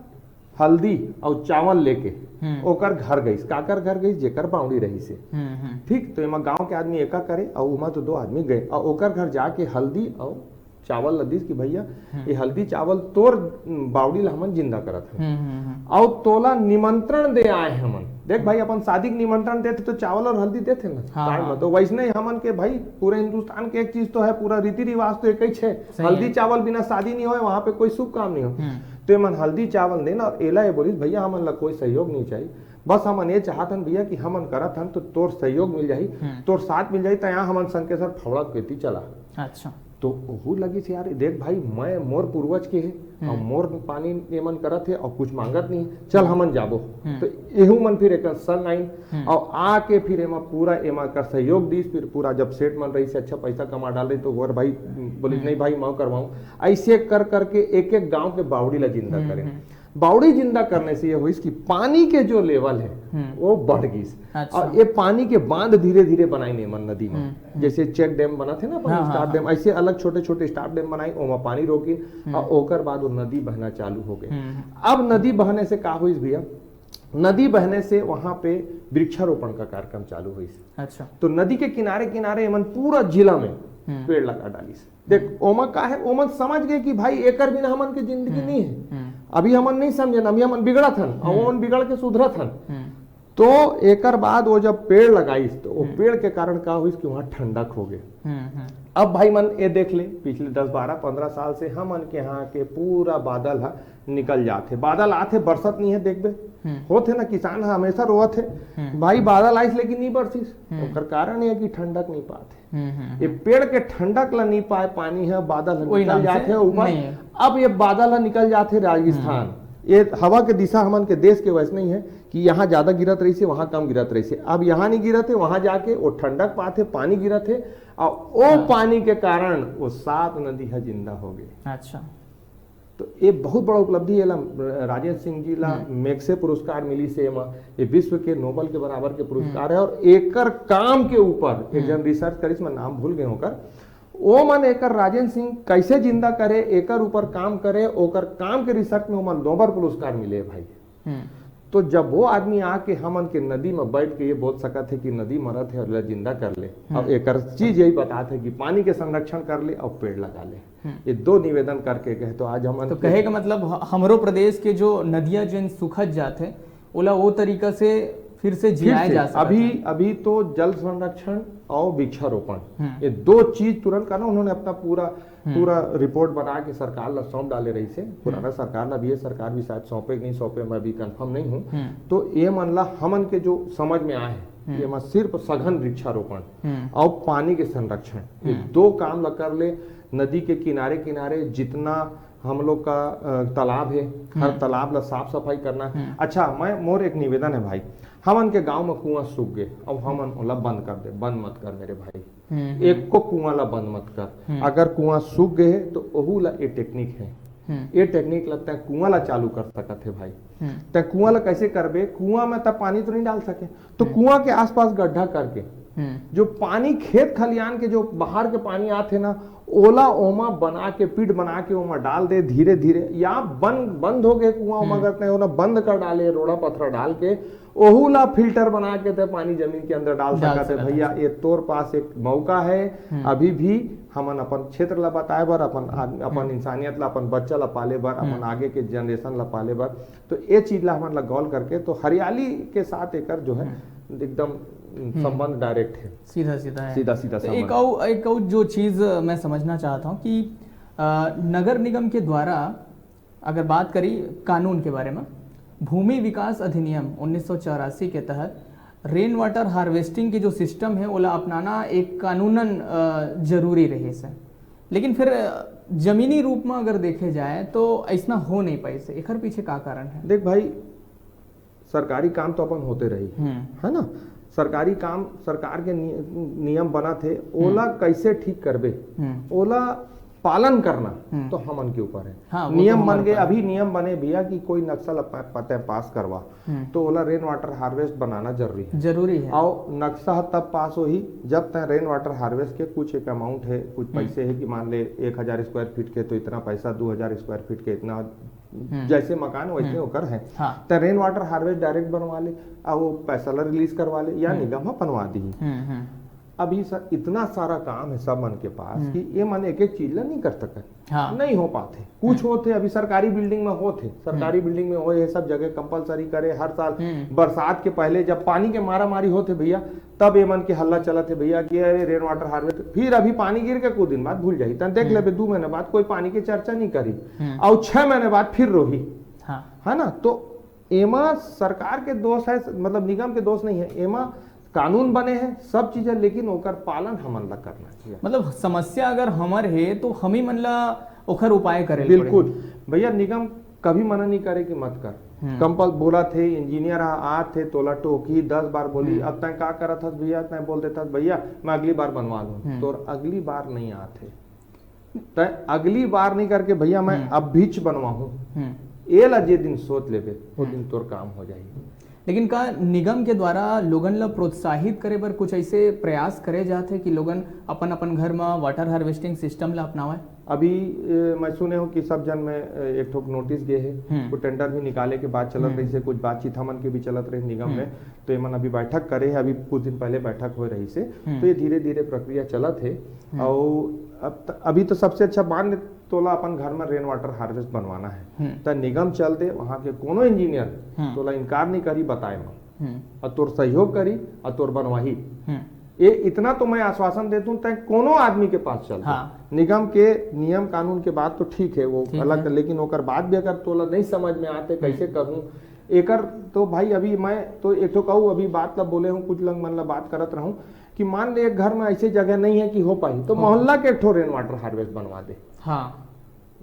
हल्दी और चावल लेके हम्म। ओकर घर गईस। काकर घर गईस? जेकर बावड़ी रहिस हे। हम्म, हम्म। ठीक, तो एमा गांव के आदमी एका करे और उमा तो दो आदमी गए और ओकर घर जाके हल्दी और चावल ला दिस कि भैया, हम्म। ये हल्दी चावल तोर बावड़ी ला हमन जिंदा करत हन। हम्म, हम्म, हम्म। और तोला निमंत्रण दे आए हमन। देख भाई, अपन शादी के निमंत्रण देथे तो चावल और हल्दी देथे ना हाँ, time हाँ। में। तो वैसने ही हमन के भाई, पूरे हिंदुस्तान के एक चीज तो है, पूरा रीति रिवाज तो एक ही छे। सही हल्दी है। चावल बिना शादी नहीं होए, वहाँ पे कोई शुभ काम नहीं हो। हम्म। तो एमन हल्दी चावल देना और एला ये बोलिस, भैया हमन ला कोई सहयोग नहीं चाहिए, बस हमन ये चाहत हन भैया कि हमन करत हन तो तोर सहयोग मिल जाही, हम्म। तोर साथ मिल जाही, त यहाँ हमन संग के सर फवड़ा के बेटी चला। अच्छा। तो ओहू लगिस यार, देख भाई, मैं मोर पूर्वज के हे, हम्म। और मोर पानी एमन करत हे और कुछ मांगत नहीं, चल हम्म। हमन जाबो। हम्म। तो एहू मन फिर एक संग आइन हम्म। और आके फिर एमा पूरा एमा कर सहयोग दिस। फिर पूरा जब सेठ मन रहिस हे, अच्छा पैसा कमा डाले, तो ओर भाई बोलिस, हम्म। नहीं भाई, मैं करवाऊँ। ऐसे कर करके एक एक गांव के बावड़ी ला जिंदा हम्म, करें। हम्म। बावड़ी जिंदा करने से ये होइस कि पानी के जो level है, हम्म। वो बढ़ गईस। अच्छा। और ये पानी के बांध धीरे-धीरे बनाइन एमन नदी में। हम्म, हम्म। जैसे check dam बनथे ना, अपन हाँ, हाँ, stop हाँ। dam, ऐसे अलग छोटे-छोटे stop dam बनाइन, ओमा पानी रोकिन, हम्म। और ओकर बाद वो नदी बहना चालू हो गए। हम्म। अब नदी बहने से का होइस भैया, नदी बहने से वहां पे वृक्षारोपण का कार्यक्रम चालू होइस। अच्छा। तो नदी के किनारे किनारे एमन पूरा जिला में हम्म। पेड़ लगा डालिस। देख, ओमा का है, ओमन समझ गए कि भाई, एकर बिना हमन के जिंदगी नहीं है। हम्म। अभी हमन नहीं समझे ना, अभी हमन बिगड़त हन और ओमन बिगड़ के सुधरत हन। हम्म। तो एकर बाद वो जब पेड़ लगाइस, तो वो पेड़ के कारण का हुई कि वहां ठंडक हो गए। हम्म। हम्म। अब भाई मन, ये देख ले, पिछले दस, बारह, पन्द्रह साल से हमन के यहाँ के पूरा बादल ह निकल जाथे। बादल आथे, बरसत नहीं है, देखबे, हम्म। होथे ना, किसान ह हमेशा रोवत है, हम्म। भाई, बादल आइस लेकिन नहीं बरसिस। हम्म। ओकर कारण ये कि ठंडक नहीं पाथे। हम्म। हम्म। ये पेड़ के ठंडक ला नहीं पाए, पानी है, बादल ह वही निकल नाम से जाथे ऊपर। नहीं है। अब ये बादल ह निकल जाथे राजस्थान। ये हवा के दिशा हमन के देश के वैसे नहीं है कि यहाँ ज्यादा गिरत रही से, वहां कम गिरत रही से। अब यहाँ नहीं गिरत है, वहां जाके वो ठंडक पाथे, पानी गिरत है, और वो हाँ। पानी के कारण वो सात नदी ह जिंदा हो गए। अच्छा। तो ये बहुत बड़ा उपलब्धि है ला, राजेंद्र सिंह जी ला हम्म। मैग्से पुरस्कार मिली से एमा, ये विश्व के नोबेल के बराबर के पुरस्कार है। और एकर काम के ऊपर एक जन रिसर्च करिस, मैं नाम भूल गए ओकर, ओ मन एकर राजेंद्र सिंह कैसे जिंदा करे, एकर ऊपर काम करे, ओकर काम के रिसर्च में ओमन नोबेल पुरस्कार मिले भाई। हम्म। तो जब वो आदमी आके हमन के नदी में बैठ के ये बोल सकत है कि नदी मरत है और एला जिंदा कर ले, और एकर चीज यही बतात है कि पानी के संरक्षण कर ले और पेड़ लगा ले, ये दो निवेदन करके गए। तो आज हमन तो के कहे का मतलब ह- हमरो प्रदेश के जो नदियां जिन सूखत जात है, ओला वो तरीका से फिर से फिर जियाए से जा सकता अभी है। अभी तो जल संरक्षण और वृक्षारोपण, हम्म। ये दो चीज तुरंत करना। उन्होंने अपना पूरा पूरा रिपोर्ट बना के सरकार ला सौंप डाले रही से, पुराना सरकार ला भी, ये सरकार भी शायद सौंपे कि नहीं सौंपे, मैं भी कंफर्म नहीं हूँ। हम्म। तो ये मन ला हमन के जो समझ में आए है, ये मन सिर्फ सघन वृक्षारोपण हम्म। और पानी के संरक्षण, ये दो काम ला कर ले। नदी के किनारे किनारे जितना हम लोग का अ, तालाब है, हर तालाब ला साफ सफाई करना। अच्छा, मैं मोर एक निवेदन है भाई, हमन के गांव में कुआं सूख गए, अब हमन ओला बंद कर दे, बंद मत कर मेरे भाई। हम्म। एको कुआं ला बंद मत कर। अगर कुआं सूख गए है तो ओहू ला ये टेक्निक है। हम्म। ये टेक्निक ला तय कुआं ला चालू कर सकत है भाई। हम्म। तय कुआं ला कैसे करबे? कुआं में तब पानी तो नहीं डाल सके, तो कुआं के आसपास गड्ढा करके हम्म। जो पानी खेत खलियान के जो बाहर के पानी आथे ना, ओला ओमा बना के, पिट बना के ओमा डाल दे धीरे धीरे, या बंद बंद हो गए कुआं ओमा करते हैं, ओला बंद कर डाले, रोड़ा पत्थर डाल के ओहू ला फिल्टर बना के ते पानी जमीन के अंदर डाल डाल सकत है। सकत है। भैया, ये तोर पास एक मौका है, अभी भी हमन अपन क्षेत्र ला बताए बर, अपन आद- अपन इंसानियत ला, अपन बच्चा ला पाले बर, अपन आगे के जनरेशन ला पाले बर, तो ये चीज ला हमन ला गौर करके, तो हरियाली के साथ एकर जो है एकदम संबंध डायरेक्ट है, सीधा सीधा है। सीधा सीधा तो संबंध। एक और एक और जो चीज मैं समझना चाहता हूँ कि अ, नगर निगम के द्वारा अगर बात करी कानून के बारे में, भूमि विकास अधिनियम उन्नीस सौ चौरासी के तहत रेन वाटर हार्वेस्टिंग के जो सिस्टम है, ओला अपनाना एक कानूनन अ, जरूरी रहे से, लेकिन फिर अ, जमीनी रूप में अगर देखे जाए तो ऐसा हो नहीं पाई से, एकर पीछे का कारण है? देख भाई, सरकारी काम तो अपन होते रही, हम्म। है ना? सरकारी काम, सरकार के नि, नियम बना थे, ओला कैसे ठीक करबे, हम्म। ओला पालन करना हम्म। तो हमन के ऊपर है। हाँ, वो नियम तो बन हमारे गए, ऊपर है। अभी नियम बने भैया कि कोई नक्शा ला प- पते पास करवा, हम्म। तो ओला रेन वाटर हार्वेस्ट बनाना जरूरी है। जरूरी है। और नक्शा तब पास होही जब तय रेन वाटर हार्वेस्ट के कुछ एक अमाउंट है, कुछ पैसे है कि मान ले एक हजार स्क्वायर फीट के तो इतना पैसा, दो हजार स्क्वायर फीट के इतना, जैसे मकान वैसे ओकर है। हाँ। त रेन वाटर हार्वेस्ट डायरेक्ट बनवा ले, आ वो पैसा ला रिलीज करवा ले या निगम ह बनवा दी। हम्म। हम्म। अभी सर, इतना सारा काम है सब मन के पास कि ये मन एक एक चीज ला नहीं कर सकत। हाँ। नहीं हो पाते। कुछ होते, अभी सरकारी बिल्डिंग में होते, सरकारी बिल्डिंग में होए, ये सब जगह कंपलसरी करे हर साल। बरसात के पहले जब पानी के मारा मारी होते भैया, तब ये मन के हल्ला चलत है भैया कि अरे रेन वाटर हार्वेस्ट, फिर अभी पानी गिर के कुछ दिन बाद भूल जाही, तन देख लेबे, दो महीने बाद कोई पानी के चर्चा नहीं करी, और छह महीने बाद फिर रोही। हाँ। है ना? तो एमा सरकार के दोष है, मतलब निगम के दोष नहीं है, एमा कानून बने हैं, सब चीजें, लेकिन ओकर पालन हमन ला करना चाहिए। मतलब समस्या अगर हमर है तो हम ही मन ला ओखर उपाय करे ल बिल्कुल। भैया, निगम कभी मना नहीं करे कि मत कर। कंपल बोला थे, इंजीनियर आ, आ थे, तोला टोकी दस बार बोली, अब तय का करत हस भैया? तय बोल देत हस, "भैया, मैं अगली बार बनवा लूँ।" तोर अगली बार नहीं आत है, तय अगली बार नहीं करके, "भैया, मैं अब भीच बनवाहूँ।" हम्म। ये ला जे दिन सोच लेबे, वो दिन तोर काम हो जाही। लेकिन का निगम के द्वारा लोगन ला प्रोत्साहित करे बर कुछ ऐसे प्रयास करे जात हे कि लोगन अपन अपन घर म वाटर हार्वेस्टिंग सिस्टम ला अपनावय? अभी, ए, मैं सुने हूँ कि सब जन में, ए, एक ठोक नोटिस गे हे, हम्म। कुछ टेंडर भी निकाले के बात चलत हम्म। रहिस हे, कुछ बातचीत हमन के भी चलत रहिस निगम हम्म। में, तो एमन अभी बैठक करे हे, अभी कुछ दिन पहले बैठक होए रहिस हे, हम्म। तो ये धीरे धीरे प्रक्रिया चलत हे। हम्म। अउ अब त-, अभी तो सबसे अच्छा मान ले तोला अपन घर में रेन वाटर हार्वेस्ट बनवाना है, हम्म। त निगम चल दे, वहाँ के कोनो इंजीनियर हम्म। तोला इनकार नहीं करी बताए में, हम्म। और तोर सहयोग करी और तोर बनवाही। हम्म। ये इतना तो मैं आश्वासन देत हूँ, तय कोनो आदमी के पास चल दे। हाँ। निगम के नियम कानून के बात तो ठीक है, वो ठीक अलग है। लेकिन ओकर बाद भी अगर तोला नहीं समझ में आते, हम्म। कैसे करूँ, एकर तो भाई अभी मैं तो एक ठो कहूँ, अभी बात ला बोले हूँ, कुछ लंग मन ला बात करत रहूँ कि मान ले एक घर में ऐसे जगह नहीं है कि हो पाही, तो हो। मोहल्ला के एक ठो रेन वाटर हार्वेस्ट बनवा दे। हाँ।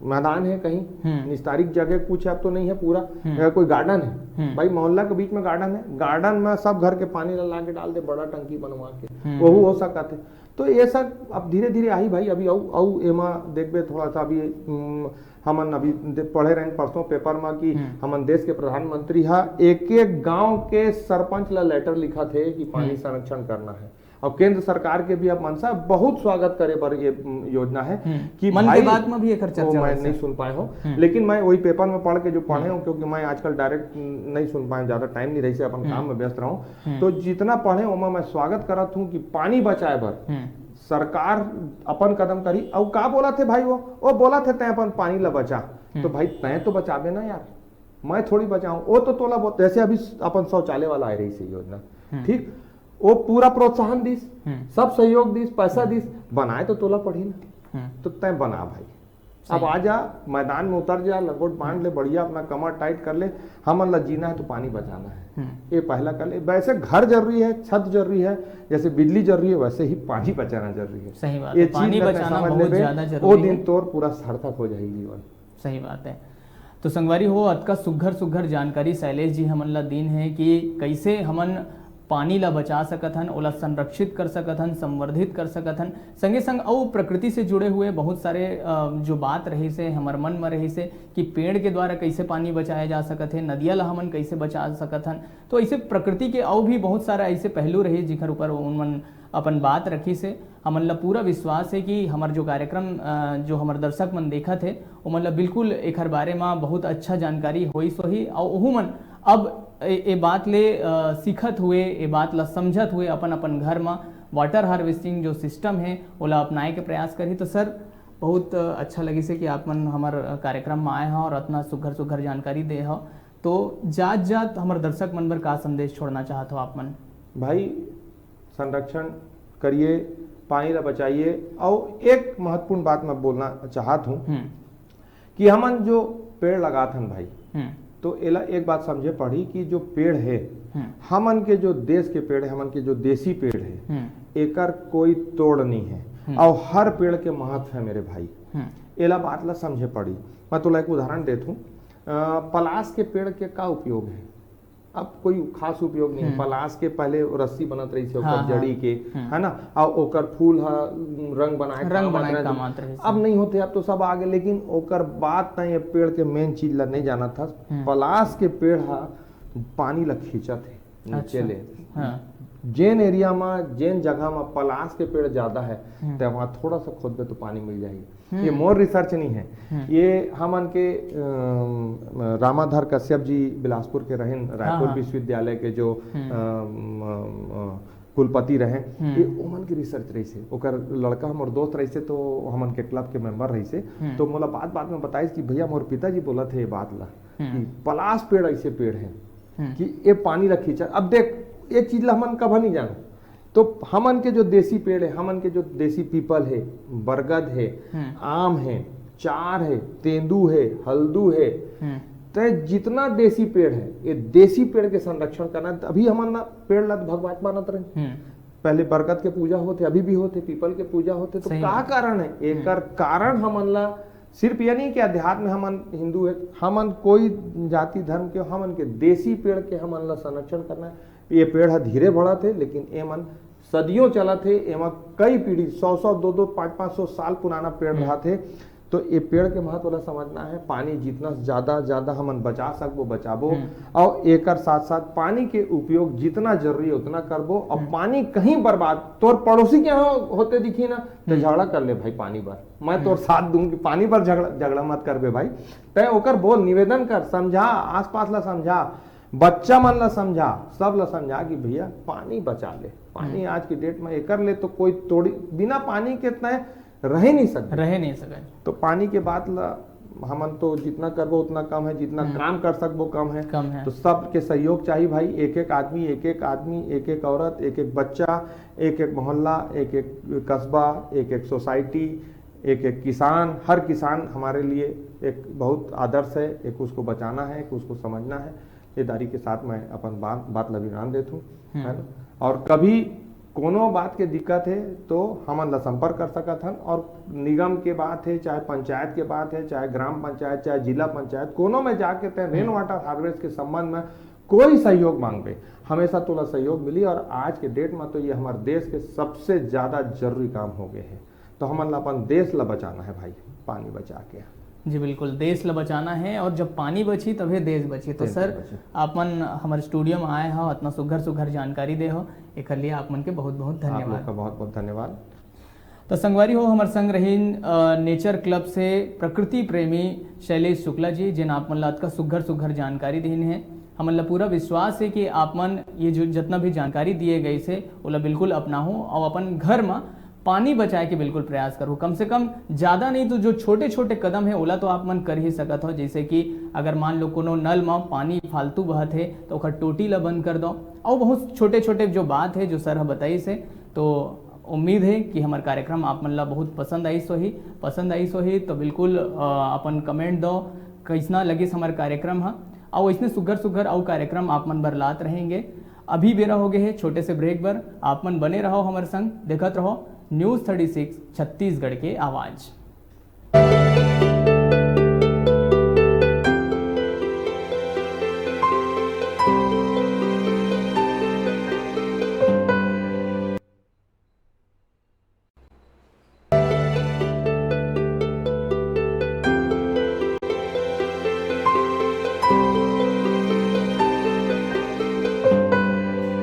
मैदान है कहीं, हम्म। निस्तारित जगह कुछ अब तो नहीं है पूरा, हम्म। अगर कोई गार्डन है, हम्म। भाई मोहल्ला के बीच में गार्डन है, गार्डन में सब घर के पानी ला, ला के डाल दे, बड़ा टंकी बनवा के, हम्म। वहू हो सकत है। तो ये सब अब धीरे धीरे आही भाई। अभी अउ, अउ एमा देखबे थोड़ा सा अभी, हम्म, हमन अभी दे-, पढ़े रहेन परसों पेपर में कि हम्म। हमन देश के प्रधानमंत्री हा एक एक गांव के सरपंच ला लेटर लिखत हे कि पानी हम्म। संरक्षण करना है। और केंद्र सरकार के भी अब मनसा बहुत स्वागत करे बर ये, उम, योजना है हम्म। कि मन की भाई, बात में भी एकर वो चर्चा मैं वैसे। नहीं सुन पाए हूँ, हम्म। लेकिन मैं वही पेपर में पढ़ के जो पढ़े हम्म। हूँ, क्योंकि मैं आजकल डायरेक्ट नहीं सुन पाए, ज्यादा टाइम नहीं रही से अपन हम्म। काम में व्यस्त रहूँ। हम्म। तो जितना पढ़े ओमा मैं स्वागत करत हूँ कि पानी बचाए बर हम्म। सरकार अपन कदम करी। और का बोला थे भाई वो? वो बोला थे तय अपन पानी ला बचा। हम्म। तो भाई तय तो बचाबे ना यार, मैं थोड़ी बचाऊं। वो तो तोला बहुत, जैसे अभी अपन शौचालय वाला आए रही से योजना, हम्म। ठीक, वो पूरा प्रोत्साहन दिस, हम्म। सब सहयोग दिस, पैसा दिस, बनाए तो तोला पड़ी ना। हम्म। तो तय बना भाई, सही। अब आ जा, मैदान में उतर जा, लंगोट बांध ले, बढ़िया अपना कमर टाइट कर ले। हमन ला जीना है तो पानी बचाना है, हम्म। ये पहला कर ले। वैसे घर जरूरी है, छत जरूरी है, जैसे बिजली जरूरी है, वैसे ही पानी बचाना जरूरी है। सही बात ये है, चीज पानी ला तय बचाना समझ बहुत लेबे, ज्यादा वो जरूरी दिन है। तोर पूरा सार्थक हो जाही जीवन। सही बात है। तो संगवारी हो, अतका सुघर सुघर जानकारी शैलेश जी हमन ला दीन है कि कैसे हमन पानी ला बचा सकत हन, ओला संरक्षित कर सकत हन, संवर्धित कर सकत हन। संगे संग अउ प्रकृति से जुड़े हुए बहुत सारे, अ, जो बात रहिस हे, हमर मन में रहिस हे कि पेड़ के द्वारा कैसे पानी बचाया जा सकत हे, नदिया ला हमन कैसे बचा सकत हन। तो ऐसे प्रकृति के अउ भी बहुत सारा ऐसे पहलू रहिस, जिखर ऊपर उन मन अपन बात रखिस हे। हमन ला पूरा विश्वास हे कि हमर जो कार्यक्रम, अ, जो हमर दर्शक मन देखत हे, ओमन ला बिल्कुल एखर बारे म बहुत अच्छा जानकारी होइस होही, अउ ओहू मन अब ए, ए बात ले, अ, सीखत हुए, ए बात ला समझत हुए अपन अपन घर म वाटर हार्वेस्टिंग जो सिस्टम हे, ओला अपनाए के प्रयास करही। तो सर, बहुत, अ, अच्छा लगिस हे कि आप मन हमर, अ, कार्यक्रम म आए हव और अतना सुघर सुघर जानकारी दे हव। तो जात जात हमर दर्शक मन बर का संदेश छोड़ना चाहत हव आप मन? भाई, संरक्षण करिए, पानी ला बचाइए। और एक महत्वपूर्ण बात मैं बोलना चाहत हूँ हम्म। कि हमन जो पेड़ लगात हन भाई, हम्म। तो एला एक बात समझे पड़ी कि जो पेड़ है, हम्म। हमन के जो देश के पेड़ है, हमन के जो देसी पेड़ है, हम्म। एकर कोई तोड़ नहीं है। हम्म। और हर पेड़ के महत्व है मेरे भाई। हम्म। एला बात ला समझे पड़ी। मैं तोला एक उदाहरण देत हूँ, अ, पलाश के पेड़ के का उपयोग है? अब कोई खास उपयोग नहीं है। हम्म। पलाश के पहले वो रस्सी बनत रही थी, ओकर हाँ, हाँ। जड़ी के, हम्म। है ना? और ओकर फूल ह, रंग बनाए रंग काम बनाए आत रहे काम थे। आत रहे थे। अब नहीं होते, अब तो सब आ गए, लेकिन ओकर बात ना, ये पेड़ के मेन चीज ला नहीं जाना था। हम्म। पलाश के पेड़ ह पानी ला खींचत है नीचे अच्छा। ले। हाँ। जेन एरिया में, जेन जगह में पलाश के पेड़ ज्यादा है, हम्म। तो वहाँ थोड़ा सा खोदबे तो पानी मिल जाएगी। हम्म। ये मोर रिसर्च नहीं है, हम्म। ये हमन के, अम, रामाधर कश्यप जी बिलासपुर के रहेन, रायपुर हाँ, हाँ। विश्वविद्यालय के जो, हम्म। अम, अम, अ, कुलपति रहे, हम्म। ये ओमन के रिसर्च रहिसे। ओकर लड़का हमर दोस्त रहिसे, तो हमन के क्लब के मेंबर रहिसे। हम्म। तो मोला बात-बात में बताइस कि भैया, मोर पिताजी बोलत हे ये बात ला, हम्म। कि पलाश पेड़ ऐसे पेड़ है हम्म। कि ये पानी ला खींचा। अब देख, ये चीज ला हमन कभा नहीं जान, तो हमन के जो देसी पेड़ है, हमन के जो देसी पीपल है, बरगद है, हम्म। आम है, चार है, तेंदू है, हल्दू है, हम्म। ते जितना देसी पेड़ है, ये देसी पेड़ के संरक्षण करना। अभी हमन ना पेड़ ला भगवान मानत रहे, हम्म। पहले बरगद के पूजा होते, अभी भी होते, पीपल के पूजा होते, तो सही का बात। कारण है? एकर हम्म। कारण हमन ला सिर्फ ये नहीं कि अध्यात्म हमन हिंदू है, हमन कोई जाति धर्म के, हमन के देसी पेड़ के हमन ला संरक्षण करना है। ये पेड़ ह धीरे बढ़त हे, लेकिन एमन सदियों चलत हे, एमा कई पीढ़ी, सौ सौ, दो दो, पाँच पाँच सौ साल पुराना पेड़ हम्म। रहत हे। तो ये पेड़ के महत्व ला समझना है। पानी जितना ज्यादा ज्यादा हमन बचा सकबो, बचाबो। हम्म। और एकर साथ साथ पानी के उपयोग जितना जरूरी है उतना करबो। और हम्म। पानी कहीं बर्बाद, तोर पड़ोसी के यहाँ होते दिखी ना, तो हम्म। झगड़ा कर ले भाई पानी बर, मैं तोर हम्म। साथ दूं कि पानी बर झगड़ा, झगड़ा मत करबे भाई। तय ओकर बोल, निवेदन कर, समझा, आसपास ला समझा, बच्चा मन ला समझा, सब ला समझा कि भैया पानी बचा ले। पानी हम्म। आज की डेट में एकर ले तो कोई तोड़ी, बिना पानी के तय रह ही नहीं सकते। रह नहीं सके। तो पानी के बात ला हमन तो जितना करबो उतना कम है, जितना हम्म। काम कर सकबो कम है। कम है। तो सबके सहयोग चाहिए भाई, एक एक आदमी, एक एक आदमी, एक एक औरत, एक एक बच्चा, एक एक मोहल्ला, एक एक कस्बा, एक एक सोसाइटी, एक एक किसान। हर किसान हमारे लिए एक बहुत आदर्श है, एक उसको बचाना है, एक उसको समझना है। ये दारी के साथ मैं अपन बात, बात ला विराम देत हूँ, हम्म। है ना? और कभी कोनो बात के दिक्कत है तो हमन ला संपर्क कर सकत हन। और निगम के बात है, चाहे पंचायत के बात है, चाहे ग्राम पंचायत, चाहे जिला पंचायत, कोनो में जाके तय रेन हम्म। वाटर हार्वेस्ट के संबंध में कोई सहयोग मांगबे, हमेशा तोला सहयोग मिली। और आज के डेट में तो ये हमारे देश के सबसे ज्यादा जरूरी काम हो गए हैं। तो हमन ला अपन देश ला बचाना है भाई, पानी बचा के। जी बिल्कुल, देश ला बचाना है और जब पानी बची तभे देश बची। तो देश सर, बची। आप मन हमारे स्टूडियो में आए हो, इतना सुघर सुघर जानकारी दे हो, एकर लिए आप मन के बहुत बहुत आप लोग धन्यवाद। का बहुत बहुत धन्यवाद। तो संगवारी हो, हमर संग रहीन, अ, नेचर क्लब से प्रकृति प्रेमी शैलेश शुक्ला जी, जिन आप मन ला अतका सुघर सुघर जानकारी दीन है। हमन ला पूरा विश्वास है कि आप मन ये जो जितना भी जानकारी दिए गई से, ओला बिल्कुल अपनाहू और अपन घर में पानी बचाए के बिल्कुल प्रयास करो। कम से कम ज़्यादा नहीं तो जो छोटे छोटे कदम है, ओला तो आप मन कर ही सकत हो। जैसे कि अगर मान लो कोनो नल में पानी फालतू बहत है, तो ओकर टोटी ला बंद कर दो। और बहुत छोटे छोटे जो बात है, जो सर ह बताइस है, तो उम्मीद है कि हमार कार्यक्रम आप मन ला बहुत पसंद आइस होही। पसंद आइस होही तो बिल्कुल, अ, अपन कमेंट दो, कैसना लगिस हमार कार्यक्रम ह। और इसने सुघर सुघर अउ कार्यक्रम आप मन बर लात रहेंगे। अभी बेरा हो गए है छोटे से ब्रेक बर, आप मन बने रहो हमारे संग, देखत रहो न्यूज़ थर्टी सिक्स छत्तीसगढ़ के आवाज़।